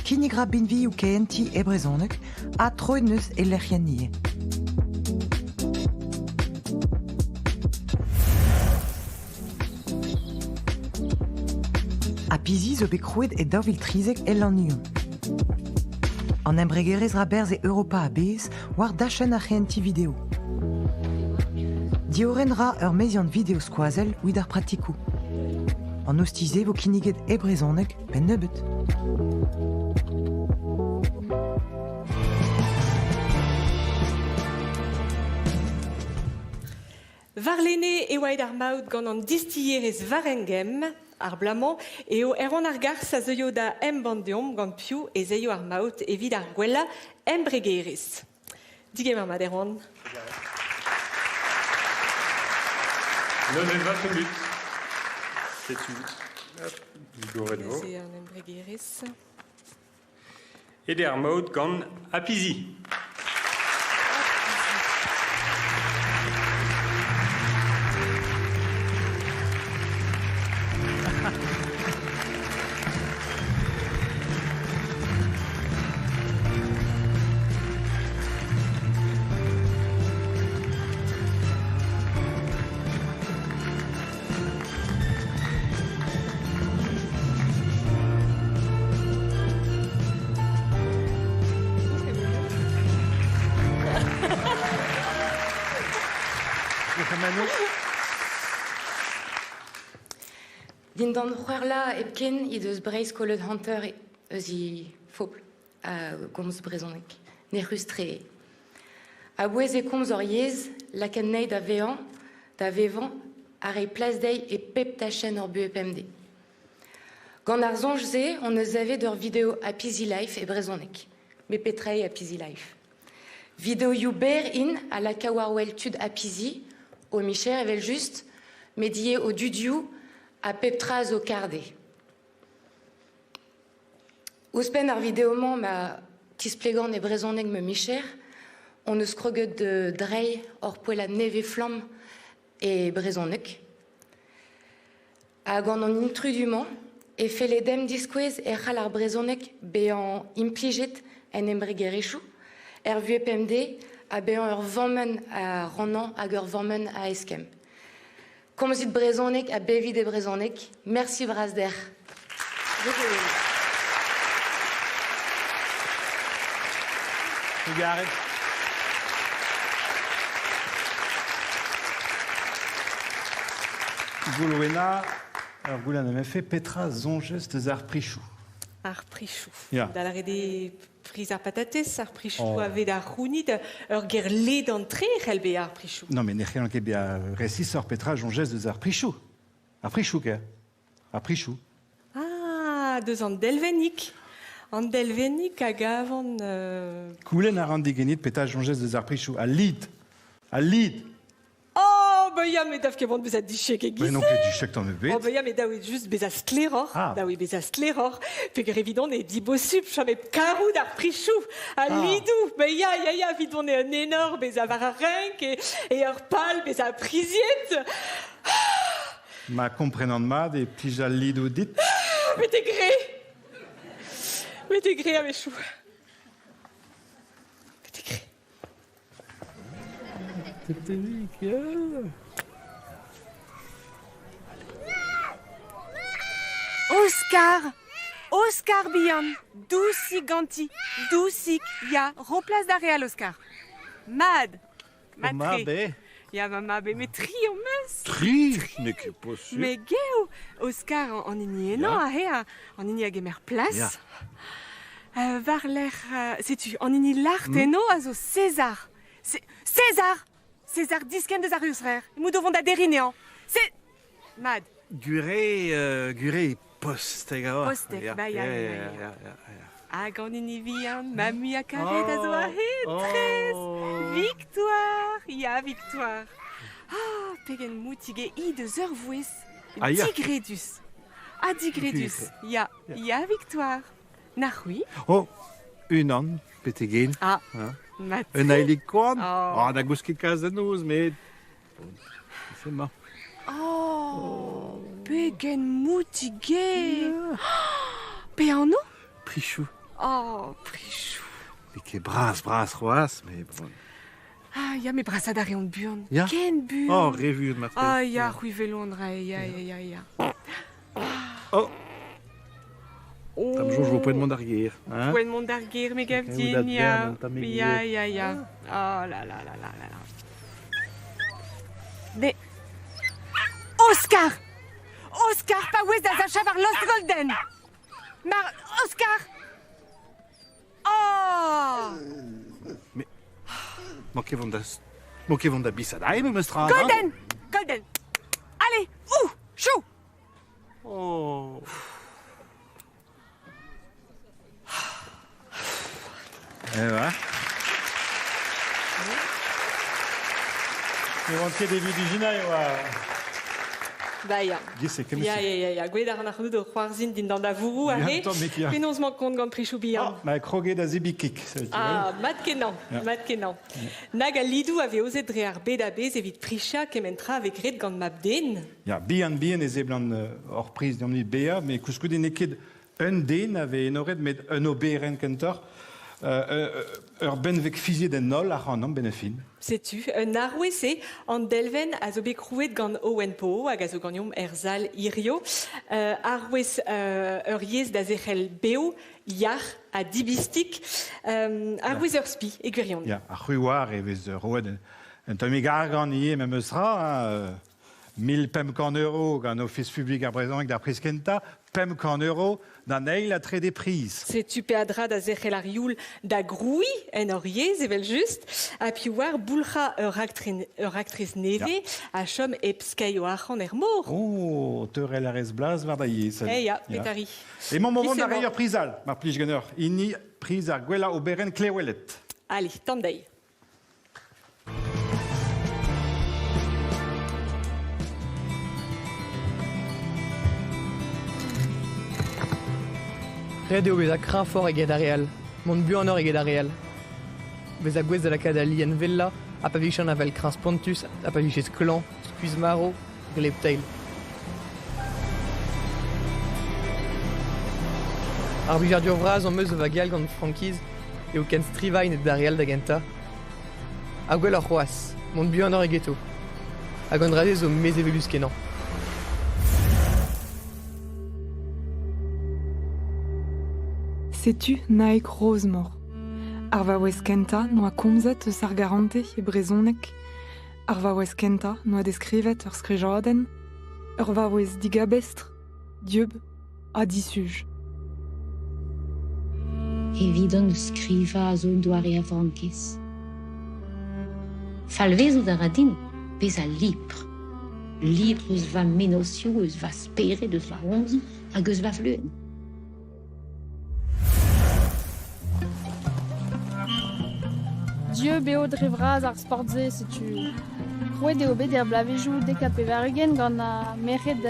Kinnig ra binvioù kehentiñ e brezhoneg ha troet neus e lec'hienn ivez. Ha Pizi zo bet krouet e 2013 e Lannuon. An embregerezh ra berzh e Europa a-bezh war dachenn ar c'hehentiñ video. Diorren ra ur meziant video skoazell evit ar pratikoù. An ostiz-se vo kinniget e brezhoneg benn nebeut. Warlene e oa aet ar maout gant an distilherezh Warengem. Ar bloaz-mañ eo Erwan ar Gars a zeuio da embann deomp gant piv ez eio ar maout evit ar gwellañ embregerezh. Digemer mat Erwan. Neuze va mut. Setu. Digoret vo. Neuze an embregerezh. Ede ar maout gant Apizi. Dindan c'hwec'h hepken he deus Breizh kollet hanter eus he fobl a gomz brezhoneg. Nec'hus-tre eo. A-bouez e komz hor yezh, lakaat anezhi da vezañ, da vevañ ha reiñ plas dezhi e pep tachenn hor buhez pemdez. Gant ar soñj-se hon eus savet ur video Happy Life e brezhoneg. Met petra eo Happy Life? Videoioù berr int a laka war-wel tud Happy o micher evel-just, met ivez o dudioù ha pep tra zo kar dezhe. Ouzhpenn ar video-mañ ma tisplegan e brezhoneg ma micher, hon eus kroget da dreiñ hor poellad nevez-flamm e brezhoneg. Ha gant an intrudu-mañ e felle demp diskouez e c'hall ar brezhoneg bezañ implijet en embregerezhioù, er vuhez pemdez ha bezañ ur vammenn a rannañ hag ur vammenn a eskemm. Komzit brezhoneg ha bevit e brezhoneg. Mersi bras deoc'h. Trugarez. Goulwena, ur goulenn am efe, petra soñjez deus ar prichoù? Ar prichoù. Ya. Da lâret eo priz ar patatez, ar prichoù Oh. a vez da c'hounit, ur ger ledan-tre e c'hell bezañ ar prichoù. Non, mais ne c'hellan ket bezañ resisoc'h petra soñjez deus ar prichoù. Ar prichoù, ker. Ar prichoù. Ah, deus an delvennig. An delvennig a gavan... Euh... Goulenn a ran digenit petra soñjez deus ar prichoù. Al lid. Al lid. Oh, ben ya, met dav ket mont bezañ dichek e Mais non ket dichek tamm ebet. Oh, ben ya, met dav eo just bezañ sklaeroc'h. Ah. Dav eo bezañ sklaeroc'h. Peogwir evidon eo dibosupl chom hep karout ar prichoù, al Ah. lidoù. Ben ya, ya, ya, evidon eo un enor bezañ war ar renk e, e ur pal bezañ priziet. Ma komprenan mat e plij al lidoù dit. Betek re. Betek re a-wechoù. Betek re. Oscar Oscar bihan Dousik ganti Dousik ya ro plas d'ar re all Oscar Mad Ho mab Mat-tre eo Ya ma mab eo met tri am eus Tri N'eo ket posupl. Mais geo Oscar an hini henañ Ya. aze an hini a gemer plas. Ya. War-lerc'h setu an hini lart eno a zo César. César César diskenn deus ar urzher. Emout o vont da derriñ anezhañ. Se... Mad. Gure, euh, gure postek a oa. Postek, ba ya, ya, ya. ya, ya, ya. Hag an hini vihan, ma muiañ karet a zo aze, tres. Victoire, ya, Victoire. Ah, pegen moutig eo hi deus ur vouezh. Ah, ya. Digredus. Ha digredus. Ya, ya, Victoire. Na c'hwi? Oh, unan, betek hen. Ah, Hein. mat. Un aelig koant. Oh. Oh, na gousk ket kalz da noz, met... C'est ma. Oh, pegen moutig eo. Pe anv? Prichou. Oh, Prichou. N'eo ket bras, bras c'hoazh, mais bon. Ah, ya, me brasad a reont buan. Ya. Ken buan. Oh, re vuan, marteze. Ah, ya, c'hwi velo an dra, ya, ya, ya, ya. Oh. Tam soñj vo poent mont d'ar gêr. Hein? Poent mont d'ar gêr, me gav Eo din, dat ya. bern, un tammig Ya, ivez. ya, ya. Oh là là là là là là. De... Oscar Oscar, paouez da sachañ war Lost Golden Mar... Oscar Oh Mais... Mañ ket vont da... Mañ ket vont da bisat ae, memes tra. hein? Golden Golden Allez, ouh Chou Oh Eh ba. Ne oan ket evit ijinañ e oa... Ba ya. Giz e kemmesk. Ya, ya, ya, ya. Gwelet a ran ac'hanout o c'hoarzhin dindan da vourroù Ya, arre. tammig, ya. Penaos 'mañ kont gant Prichou bihan. Ma kroget da zebriñ kig, ça tu Ah, mat kenañ, Ya. mat kenañ. Nag al lidoù a vez aozet dre ar bed a-bezh evit prichañ kement tra a vez graet gant mab-den. Ya, bihan-bihan e seblant hor priz deomp-ni bezañ, met koulskoude n'eo ket un den a vez enoret, met un oberenn kentoc'h. Ur benveg fiziet en holl ac'hanomp benn ar fin. Setu, un arouez eo an delvenn a zo bet krouet gant Owen Po hag a zo ganeomp er sal hirio. Arouez ur yezh da zerc'hel bev, yac'h ha dibistik. Arouez ur spi, e gwirionez. Ya, ar c'hwi oar e vez roet un tammig argant ivez memes tra, hein, 1500 euro gant Ofis publik ar brezhoneg d'ar priz kentañ, 500 euro d'an eil ha trede priz. Setu peadra da zerc'hel ar youl da grouiñ en hor yezh, evel-just, ha piv oar boulc'hañ ur raktres nevez a chom hep skeiñ o arc'hant er mor. Oh, teurel a rez blaz war da yezh. Eh ya, petari. Emañ moment da Glissement. reiñ ur priz all, mar plij ganeoc'h. Hini priz ar gwellañ oberenn klewelet. Allez, tamm dezhi. Ret eo bezañ kreñvoc'h eget ar re all, mont buanoc'h eget ar re all. Bezañ gouest da lakaat al lien wellañ ha pa vije an avel kreñv-spontus ha pa vije klañv, skuizh-marv, gleb-teil. Ar blijadur vras am eus o vageal gant frankiz eo ken strivañ net d'ar re all da gentañ. Ha gwelloc'h c'hoazh, mont buanoc'h egeto. Hag an dra-se zo mezevellus-kenañ. Setu Naig Rozmor. Ar vaouez kentañ n'oa komzet eus ar garantez e brezhoneg. Ar vaouez kentañ n'oa deskrivet ur skrijadenn. Ur vaouez digabestr, dieub ha disuj. Evidon skrivañ a zo un doare a frankiz. Falvezout a ra din bezañ libr. Libr eus va mennozhioù, eus va spered, eus va c'homzoù hag eus va fluenn. Dieub eo dre vras ar sport-se, setu krouet eo bet er bloavezhioù 90 gant ar merc'hed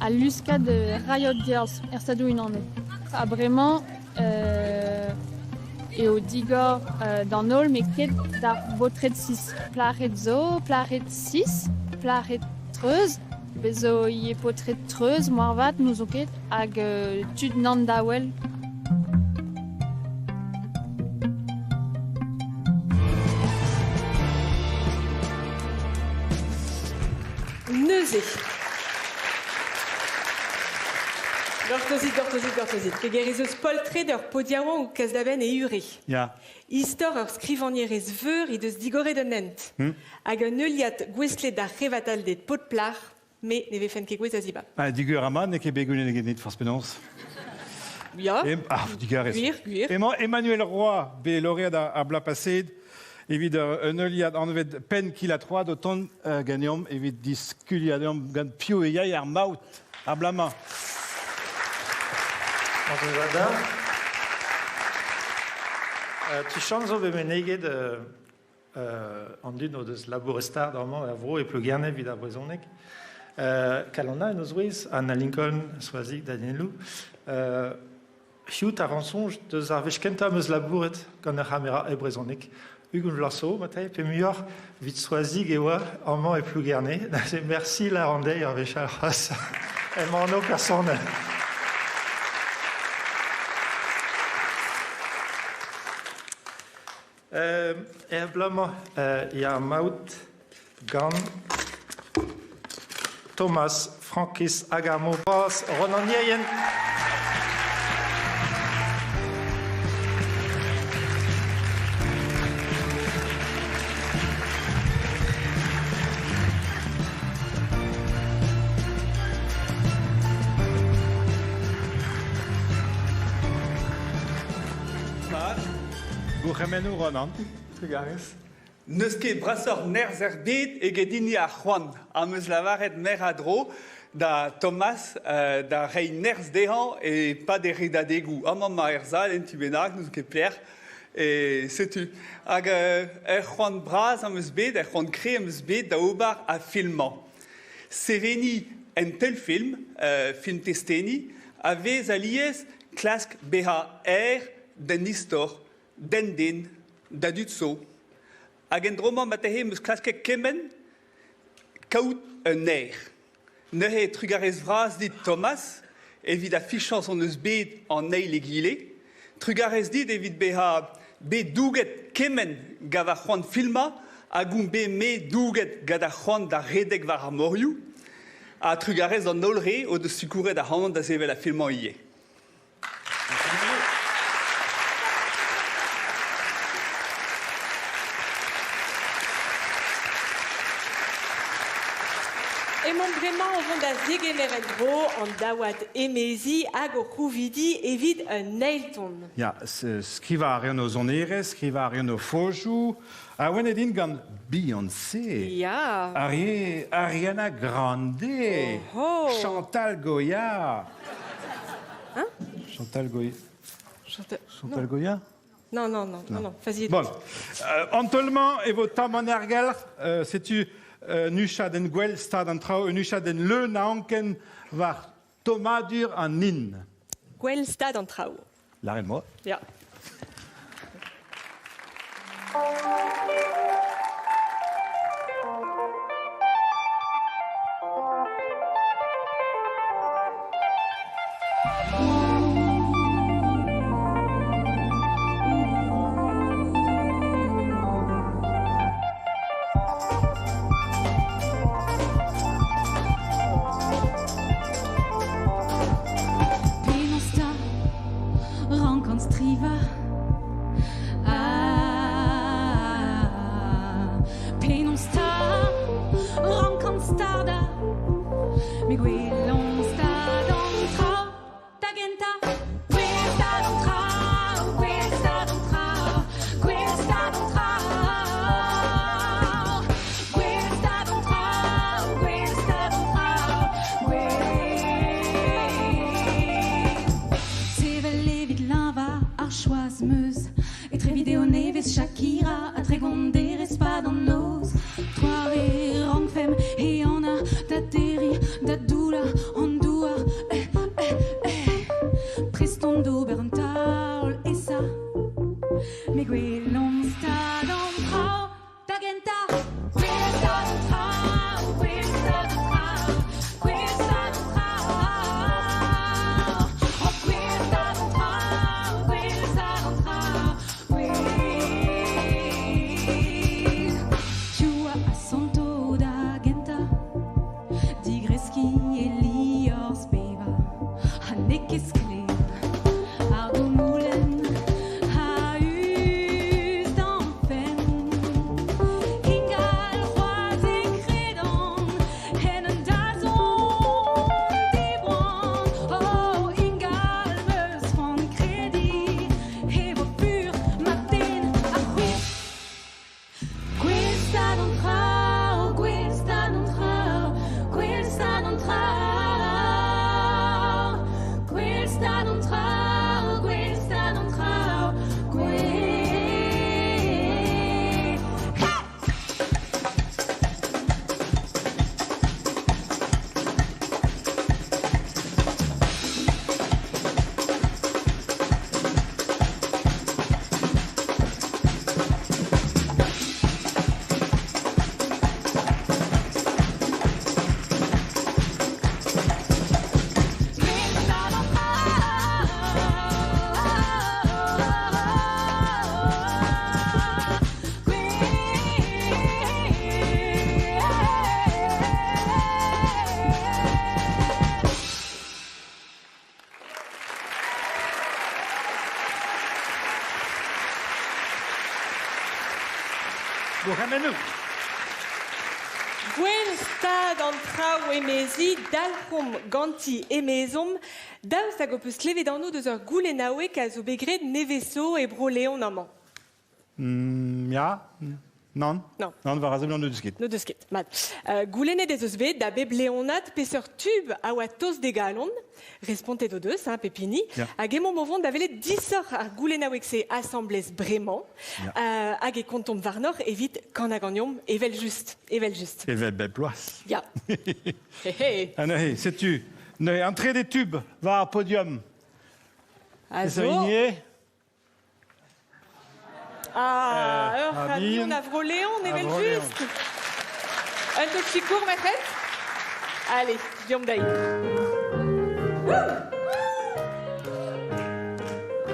al luskad Riot Girls er Stadoù-Unanet. Ha bremañ eo digor d'an holl met ket d'ar baotred sis. Plac'hed zo, plac'hed sis, plac'hed treuz, bez zo ivez paotred treuz moarvat, n'ouzon ket, hag tud nann-daouel. Neuze. Gortozit, gortozit, gortozit. Peger ez eus poltred ur podiaouank o kas da benn e ure. Ya. Istor ur skrivagnerez veur he deus digoret un hent. Hag un heuliad gouestlet d'ar c'hevatalded paotr-plac'h, me ne vefen ket gouez a zibab. Ah, digur amañ, n'eo ket bet goulennet ganit forzh penaos. Ya. Em, ah, digarez. Gwir, gwir. Emañ Emmanuel Roy, bet laureat ar bloaz paseet, Evit un heuliad anvet Penn kil ha troad o tont ganeomp evit diskuliañ deomp gant piv e yay ar maout ar bloaz-mañ. Bonjour Tuchant zo bet meneget an dud o deus labouret start amañ er vro e Plougerne evit ar brezhoneg. Kalanna en o zouez, Anna Lincoln, Soazig Danielou. Hiziv a ran soñj deus ar wech kentañ 'm eus labouret gant ur c'hamera e brezhoneg. 20 vloaz zo, marteze, pe muioc'h, evit Soazig e oa amañ e Plougerne. Neuze mersi lâran dezhi ur wech all c'hoazh. Em anv personel. Er bloaz-mañ ya maout gant Thomas Frankiz hag ar mor bras Ronan Yerien. Mat. Gourc'hemennoù Ronan. Trugarez. N'eus ket brasoc'h nerzh er bed eget hini ar c'hoant am eus lavaret meur a dro da Thomas da reiñ nerzh dezhañ e-pad e redadegoù. Amañ emañ er sal en tu bennak, n'ouzon ket pelec'h. E setu. Hag ur c'hoant bras am eus bet, ur c'hoant kreñv am eus bet da ober ar film-mañ. Seveniñ un teulfilm, film testeni, a vez alies klask bezañ aer d'un istor, d'un den, da dud zo. Hag en dro-mañ marteze em eus klasket kement kaout un aer. Neuze trugarez vras dit Thomas evit ar fichañs hon eus bet an eil egile. Trugarez dit evit bezañ bet douget kement gant va c'hoant filmañ hag on bet me douget gant ar c'hoant da redek war ar morioù. Ha trugarez d'an holl re o deus sikouret ac'hanon da sevel ar film-mañ ivez. Emaomp bremañ o vont da zegemer en-dro an daouad emezi hag o c'houvidi evit un eil ton. Ya, skrivañ a reont o sonerezh, skrivañ a reont o fojoù. Awenet int gant Beyoncé, Ya. Ariana Grande, Oh. Chantal Goya. Hein Chantal Goya. Chantal, Chantal Goya Non, non, non, non, non, vas-y. Bon. An taol-mañ e vo tamm an aergelc'h. Setu un huchadenn gwell stad an traoù, un huchadenn leun a anken war tommadur an hin. Gwell stad an traoù. Lâret-moi. Ya. Penaos 'ta rankan strivañ Ah, penaos 'ta rankan stardañ Me gwelomp stad an traoù da gentañ Gwell stad an traoù, gwell stad an traoù, gwell stad an traoù Gwell stad an traoù, gwell stad an traoù, gwell Sevel evit leñvañ ar choaz 'm eus Etre video nevez Shakira ha 30 derez 'pad an noz Doare rankfemp ehanañ da derriñ da doullañ an douar Eh, eh, eh Prest on d'ober an taol esa Me gwelomp stad an traoù da gentañ Gwell stad an traoù, gwell stad an traoù, gwell stad an traoù Oh, gwell stad an traoù, gwell stad an traoù, gwell Piv a asanto da gentañ digreskiñ e liorzh bevañ Ha n'eo ket sklaer ar goumoulenn a-us d'am fenn Ingal c'hoazh e kredan en un dazont diboan Oh, ingal 'm eus c'hoant krediñ e vo fur ma-den ha c'hwi. Gourc'hemennoù. Gwell stad an traoù emezi, dalc'homp ganti emezomp, daoust hag ho peus klevet anv deus ur goulennaoueg a zo bet graet nevez zo e Bro-Leon amañ? Ya, nann. Non. Nann, war a seblant n'o deus ket. N'o deus ket. Mat. Goulennet ez eus bet da bep Leonad peseurt tub a oa tost d'e galon. Respontet o deus, hein, pep hini. Ya. Hag emaomp o vont da welet disoc'h ar goulennaoueg-se asambles bremañ. Ya. Hag e kontomp warnoc'h evit kanañ ganeomp evel-just. Evel-just. Evel bep bloaz. Ya. He he. Ha neuze, setu, neuze, an trede tub war ar podium. A Peseurt zo hini eo? Ah, ur ah, c'hamion bihan. a Vro-Leon, A evel Vro-Leon. just. Un taol sikour, merc'hed? Allez, deomp dezhi.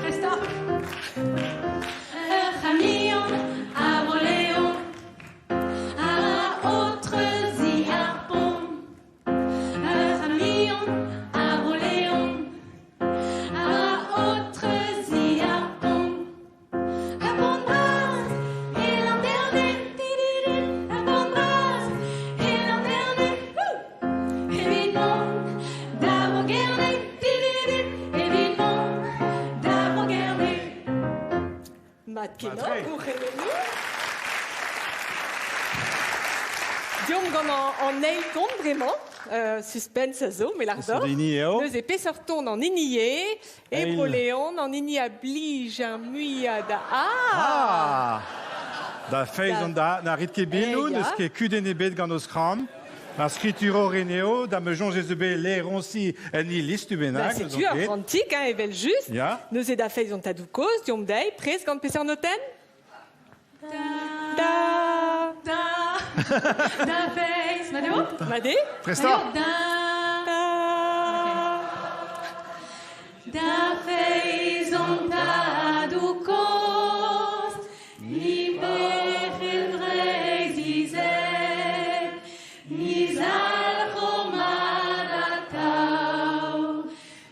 Presta. Ur c'hamion a Vro-Leon a o treuziñ ar pont. Ur c'hamion a Vro-Leon a o treuziñ ar pont. Ur pont bras e Landerne, ur pont bras e Landerne, evit mont da Vro-Gerne, evit mont da Vro-Gerne. Mat kenañ, Mat-tre. gourc'hemennoù. Deomp gant an eil ton bremañ. Suspense a zo, me lar Peseurt deoc'h. hini eo? Neuze peseurt ton an hini eo, e Eil. Bro-Leon, an hini a blij ar muiañ da... Ah! Ah! Da feiz Da- an da, na rit ket bilou, Eh, ya. n'eus ket kudenn ebet gant o skramm. Ar skritur eo, da me soñj ez eo bet laeroñsi en iliz tu Ba, bennak. setu ur c'hantik, hein, evel just. Ya. Neuze da feiz an tadoù kozh, deomp dezhi, prest gant peseurt notenn? Da. Da. Da feiz, mat eo? Mat eo? Prest oc'h? Da. Da. Da feiz an tadoù kozh, ni bec'hel Breizh-Izel, ni zalc'ho mat atav.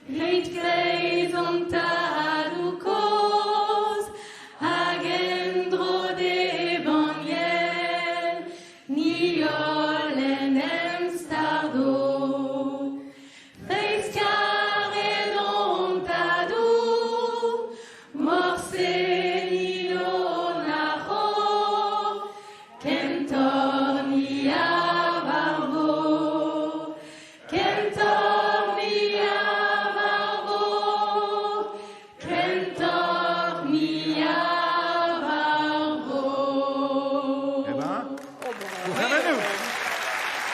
Grit feiz an tadoù kozh, hag en-dro d'e banniel, ni holl en em stardo. Feiz karet hon tadoù, morse ni o nac'ho, kentoc'h ni a varvo, kentoc'h ni a varvo, kentoc'h ni a varvo. Eh ben, gourc'hemennoù.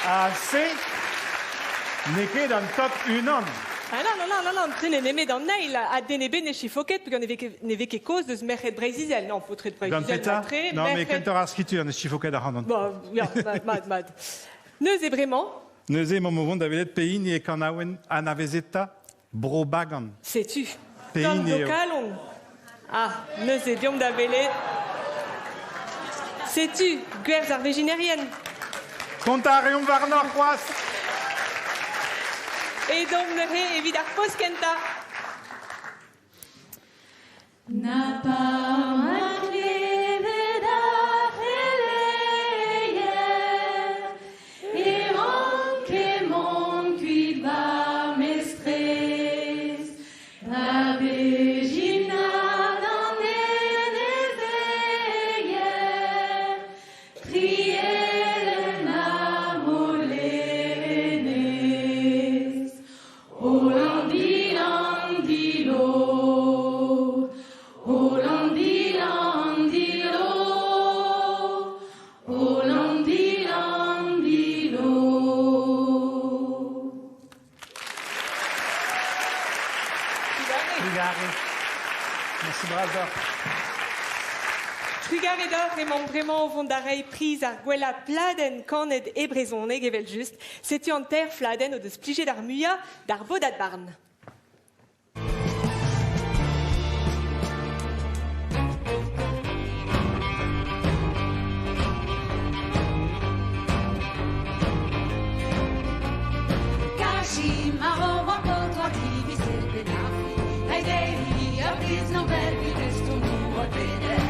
Ha se n'eo ket an top unan. Ah non, non, non, non, non, te ne nemet an eil, ha den ebet ne chifoket, peogwir ne vez ket, ne vez ket kaoz deus merc'hed Breizh-Izel. Non, paotred Gant Breizh-Izel, petra? matre, Non, mais merc'hed... kentoc'h ar skritur ne chifoket ac'hanon. Bon, ya, mat, mat, mat. Neuze bremañ, Neuze emaomp o vont da welet pehini e kanaouenn anavezeta Bro-Bagan. setu. Pehini Gant eo? kalon. Ah, neuze deomp da welet. Setu, gwerz ar vejinerien. Kontañ a reomp warnoc'h c'hoazh. Edomp neuze evit ar post kentañ. Na pa ma klevet ar c'heleier, e ranke mont kuit va mestrez, da Vejina d'an enezeier, Trielen ha Molenez. Hollandilandilo, Hollandilandilo, Hollandilandilo. Trugarez. Merci bras deoc'h. Trugarez deoc'h emaomp bremañ o vont da reiñ priz ar gwellañ pladenn kanet e brezhoneg evel-just. Setu an teir fladenn o deus plijet ar muiañ d'ar bodad barn. Kashi maro oa paotr oa diviset bennafi, Reiñ dezhi ur biz Nobel evit estonoù hollvedel.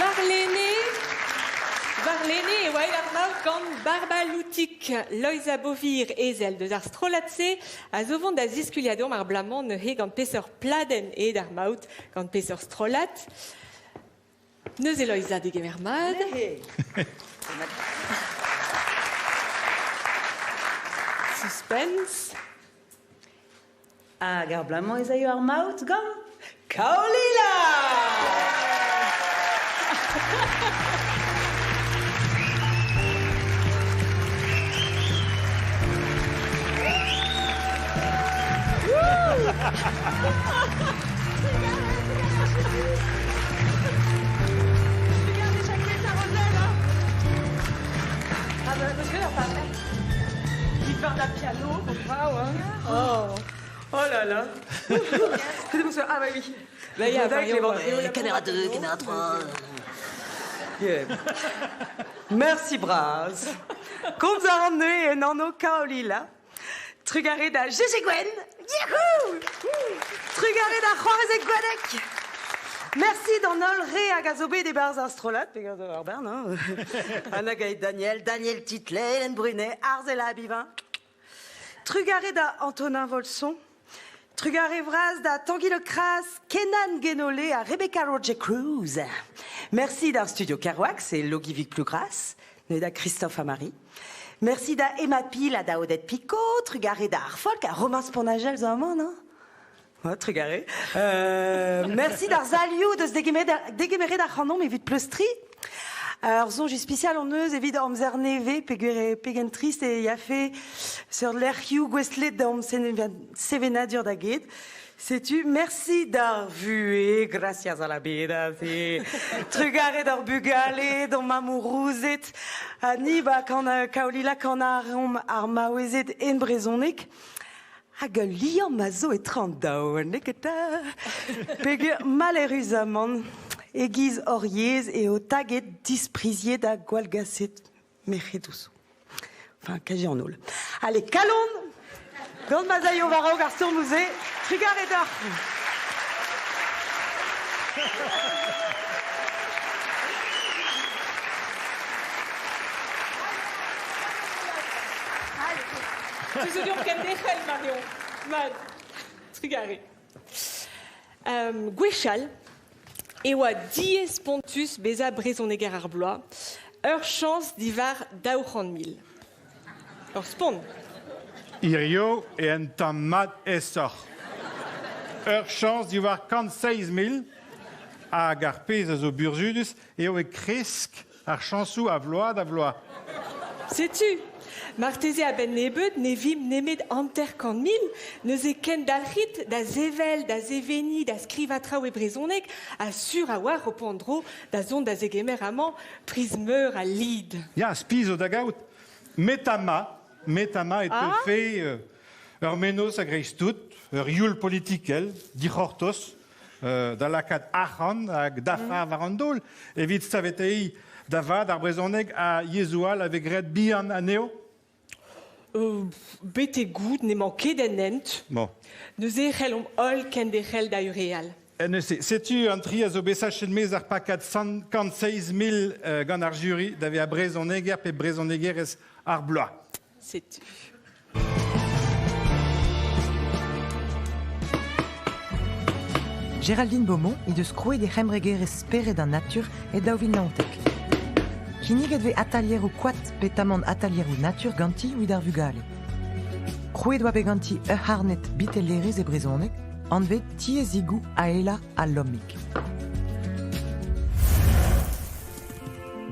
Varlene, varlene e oa ar maout gant Barba Loutik, Loeiza Bovir ezel deus ar strollad-se a zo vont da ziskuliadur ar blamañ neuze gant peseurt pladenn eo d'ar maout gant peseurt strollad. Neuze Loeiza degemer mat. Suspense. Hag ar bloaz-mañ ez aio ar maout gant Kaolila! Ah bah, parce que là, Il parle d'un piano, wow, hein. Oh. Oh là là. Ah bah oui. Bah, il y a Marion, Caméra 2, caméra 3. Yeah. Merci bras. Komz a ran neuze en anv Kaolila. Trugarez da Gégé Gwenn. Yahoo! Trugarez da c'hoarezeg Gwadek. Merci d'an holl re hag a zo bet e-barzh ar strollad, pe gant ar bern, hein. Anna Gaët Daniel, Daniel Titlet, Hélène Brunet, Arzela Abivin. Trugarez da Antonin Volson. Trugarez vras da Tanguy Le Cras, Kenan Guénolé ha Rebecca Roger Cruz. Merci d'ar studio Kerouac et Logivic Plougras, da Christophe Amari. Merci da Emma Peel ha da Odette Picot, trugarez da Ar Folk ha Romain Sponagel zo amañ, non? Ouais, trugarez. Merci d'ar Zalioù deus degemeret ac'hanomp evit pleustriñ. Ur soñj ispisial hon eus evit amzer nevez peogwir eo pegen trist e yafe seurt lec'hioù gouestlet d'am sevenadur da get. Setu, merci d'ar vuhez, gracias a la vida, se trugarez d'ar bugale, d'hon mamourouzed, ha ni ba kaolila kan ar maouezed en brezhoneg. Hag ul liamm a zo etre an daou, n'eo ket 'ta? Peogwir maleüruzamant, e-giz hor yezh eo taget, dispriziet ha gwallgaset merc'hedoù zo. Enfin, kazi an holl. Allez, kalon! Gant ma 'z aio war-raok ar stourmoù-se, trugarez deoc'h! Tu zo deomp kenderc'hel, Marion. Mat, trugarez. Gwechall e oa diaes spontus bezañ brezhoneger ar bloaz. Ur chañs diwar 200 000. Ur spont. Hirio e un tamm mat aesoc'h. Ur chañs diwar 107 000 hag ar pezh a zo burzhudus eo e kresk ar chañsoù a vloaz da vloaz. Setu, marteze a-benn nebeut ne vimp nemet 50 000, neuze kendalc'hit da sevel, da seveniñ, da skrivañ traoù e brezhoneg ha sur a-walc'h ho po an dro da zont da zegemer amañ priz meur al lid. Ya, spi zo da gaout. Metama, metama e teufe ur mennozh a-greiz-tout, ur youl politikel, dic'hortoz, da lakaat arc'hant hag dafar war an daol evit saveteiñ da vat ar brezhoneg ha yezhoù all a vez graet bihan anezho. Betek goût n'emañ ket en hent. Bon. Neuze c'hellomp holl kenderc'hel da hureal. Neuze, setu an tri a zo bet sachet maez ar pakad 107 000 gant ar juri da vezañ brezhoneger pe brezhonegerez ar bloaz. Setu. Géraldine Beaumont he deus krouet he c'hembregerezh Spered an Natur e 2019. Kinniget vez atalieroù koad petamant atalieroù natur ganti evit ar vugale. Krouet oa bet ganti ur c'harned bitellerezh e brezhoneg, anvet Tiezigoù Aela ha Lomig.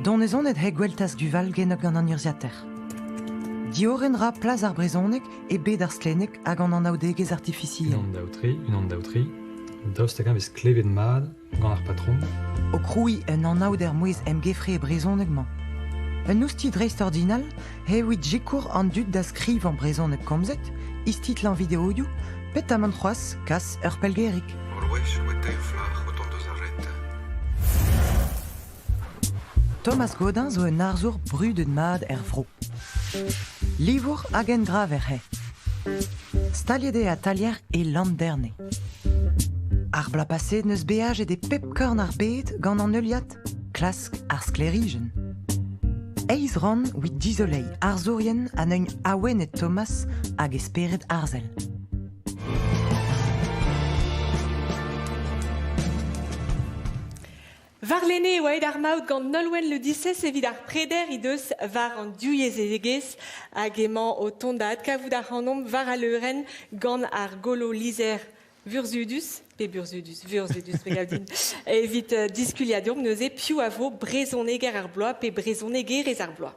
Donezonet he Gweltaz Duval genok gant an urzhiataer. Diorren ra plas ar brezhoneg e bed ar stlenneg hag an anaoudegezh artifisiel. Unan daou tri, unan daou tri, daoust hag-eñ vez klevet mat gant ar patrom? O krouiñ un anaouder mouezh emgefre e brezhoneg-mañ. Un oustilh dreistordinal evit sikour an dud da skrivañ brezhoneg komzet, istitlañ videoioù, petamant c'hoazh kas ur pellgerig. Ur wech oa teir flac'h o tont eus ar reter. Thomas Godin zo un arzour brudet mat er vro. Livour hag engraver eo. Staliet eo atalier e Landerne. Ar bloaz paseet n'eus beajet e pep korn ar bed gant an heuliad Klask ar sklêrijenn. Eizh rann evit dizoleiñ arzourien ha neuint awenet Thomas hag e spered arzel. Warlene e oa aet ar maout gant Nolwenn Le Dissès evit ar preder he deus war an divyezhegezh hag emañ o tont da adkavout ac'hanomp war al leurenn gant ar golo lizher vurzhudus, pe burzhudus, vurzhudus me gav din, evit diskuliañ deomp neuze piv a vo brezhoneger ar bloaz pe brezhonegerez ar bloaz.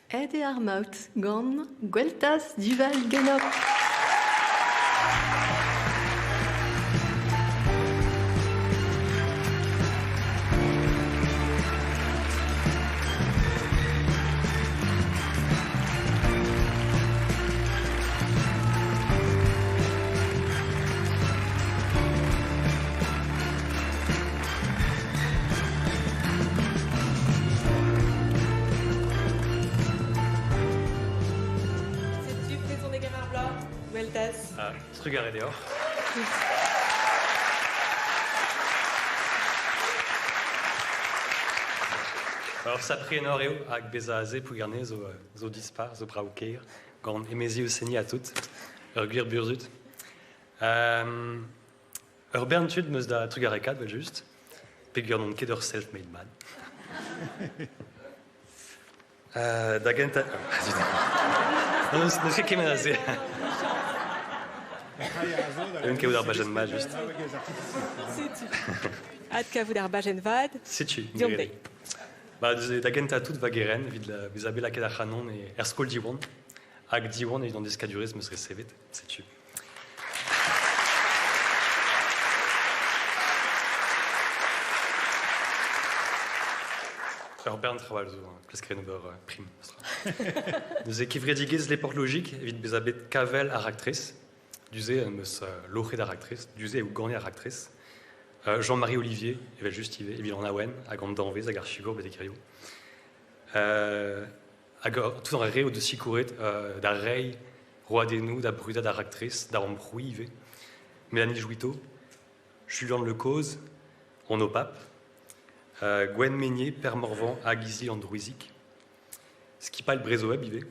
Aet eo ar maout gant Gweltaz Duval Guennoc. Setu brezhoneger ar bloaz, Gweltaz. Ah, trugarez deoc'h. Ur sapre enor eo hag bezañ aze Plougerne zo, zo dispar, zo brav-kaer, gant emezi o seniñ ha tout. Ur gwir burzhud. Ur bern tud 'm eus da trugarekaat evel-just, peogwir n'on ket ur self-made man. Da gentañ... N'eus ket kement a se. Eun kaout ar bajenn mat just. Setu. Adkavout ar bajenn vat. Setu. Deomp dezhi. Ba, da gentañ tout va gerent evit bezañ bet lakaet ac'hanon er skol Diwan. Hag Diwan evit an deskadurezh 'm eus resevet. Setu. Ur bern traoù all zo, klask ober prim. Neuze kevredigezh Les Portes Logiques evit bezañ bet kavell ar raktres. Du-se em eus loc'het ar raktres, du-se eo ganet ar raktres. Jean-Marie Olivier, evel-just ivez, evit an awen hag an danvez hag ar sikour betek hiziv. Hag tout ar re o deus sikouret da reiñ roadennoù da brudañ d'ar raktres, da amprouiñ ivez. Mélanie Jouitteau, Julian Le Coz, on Opap, Gwenn Meynier, Per Morvan hag Izili an Drouizig, Skipailh Brezhoweb ivez,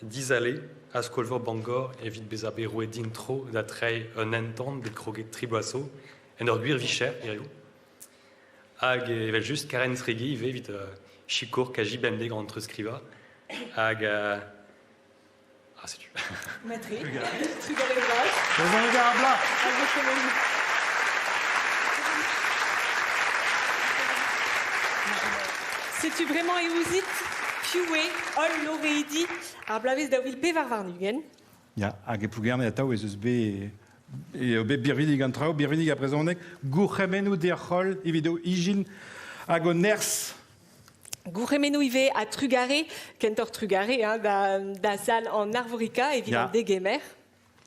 Dizale ha Skol-veur Bangor evit bezañ bet roet din tro da treiñ un entan bet kroget tri bloaz zo en ur gwir vicher hiziv. Hag evel-just Karen Tréguier ivez evit sikour kaji bemdez gant an treuzskrivañ. Hag ah setu. Matre. Trugarez bras. Brezhoneg ar bloaz. Setu bremañ e ouzit piv eo holl loreidi ar bloavezh 2024. Ya, hag e Plougerne atav ez eus bet eo bet birvidik an traoù, birvidik ar brezhoneg, gourc'hemennoù deoc'h holl evit ho ijin hag ho nerzh. Gourc'hemennoù ivez ha trugare, kentoc'h trugare hein, da, da sal an Arvorica evit an degemer.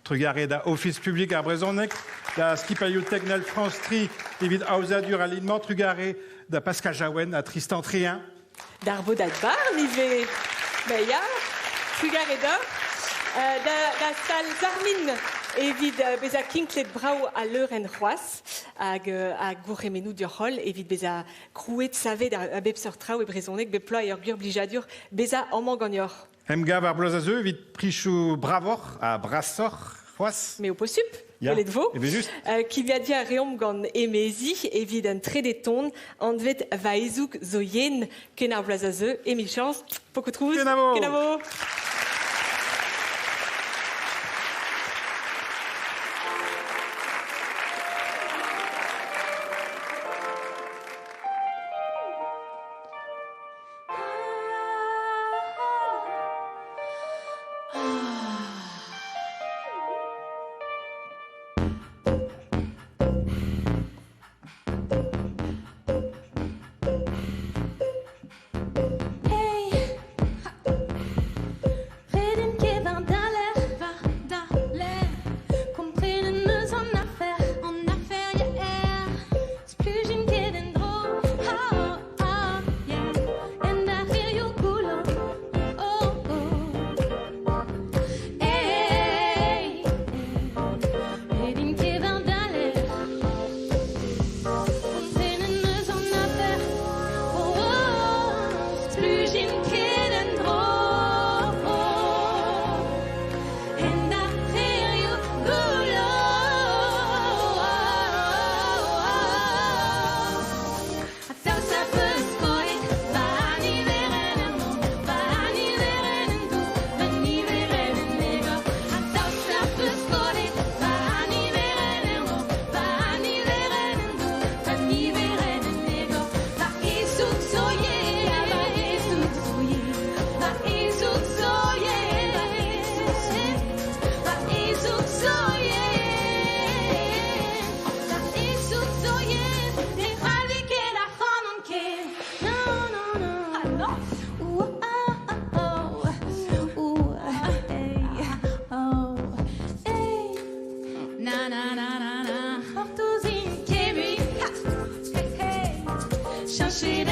Trugare da Ofis publik ar brezhoneg, da skipailhoù Teknel France Tri evit aozadur al lid-mañ, trugare da Pascal Jaouen ha Tristan Trien. D'ar bodad barn ivez. Ben ya, trugarez deoc'h. Da, da sal Zarmin evit bezañ kinklet brav al leurenn c'hoazh hag, ha gourc'hemennoù deoc'h holl evit bezañ krouet, savet a bep seurt traoù e brezhoneg, bep bloaz eo ur gwir blijadur bezañ amañ ganeoc'h. Emgav ar bloaz a zeu evit prichoù bravoc'h ha brasoc'h c'hoazh. M'eo posupl. Ya, Gwelet vo. Evel-just. Kimiadiñ a reomp gant emezi evit un trede ton anvet Va ezoug zo yen ken ar bloaz a zeu. Emichañs, poko trouz. Kenavo. Kenavo. Hey Reden ket war da lerc'h, war da lerc'h Komprenet 'meus an afer, an afer ya er Splujin ket en-dro, oh, oh, yeah En da c'herioù goullo, oh, oh Hey Reden ket war da lerc'h Komprenet 'meus an afer, oh, oh Splujin ket en-dro En da c'herioù goullo Ha daoust ha peus skoet va niverenn er mor, va niverenn en dour, va niverenn en egor. Ha daoust ha peus skoet va niverenn er mor, va niverenn en dour, va niverenn en egor. Va ezoug zo yen, va ezoug zo yen, va ezoug zo yen, va ezoug zo yen, va ezoug zo yen, ne c'halli ket ac'hanon ken. Non, non, non. Ah non. Ouh, ah, ah, oh. Ouh, hey, oh, hey. Na, na, na, na, na. C'hortoz int ket mui. Ha, hey, hey. Cheñchet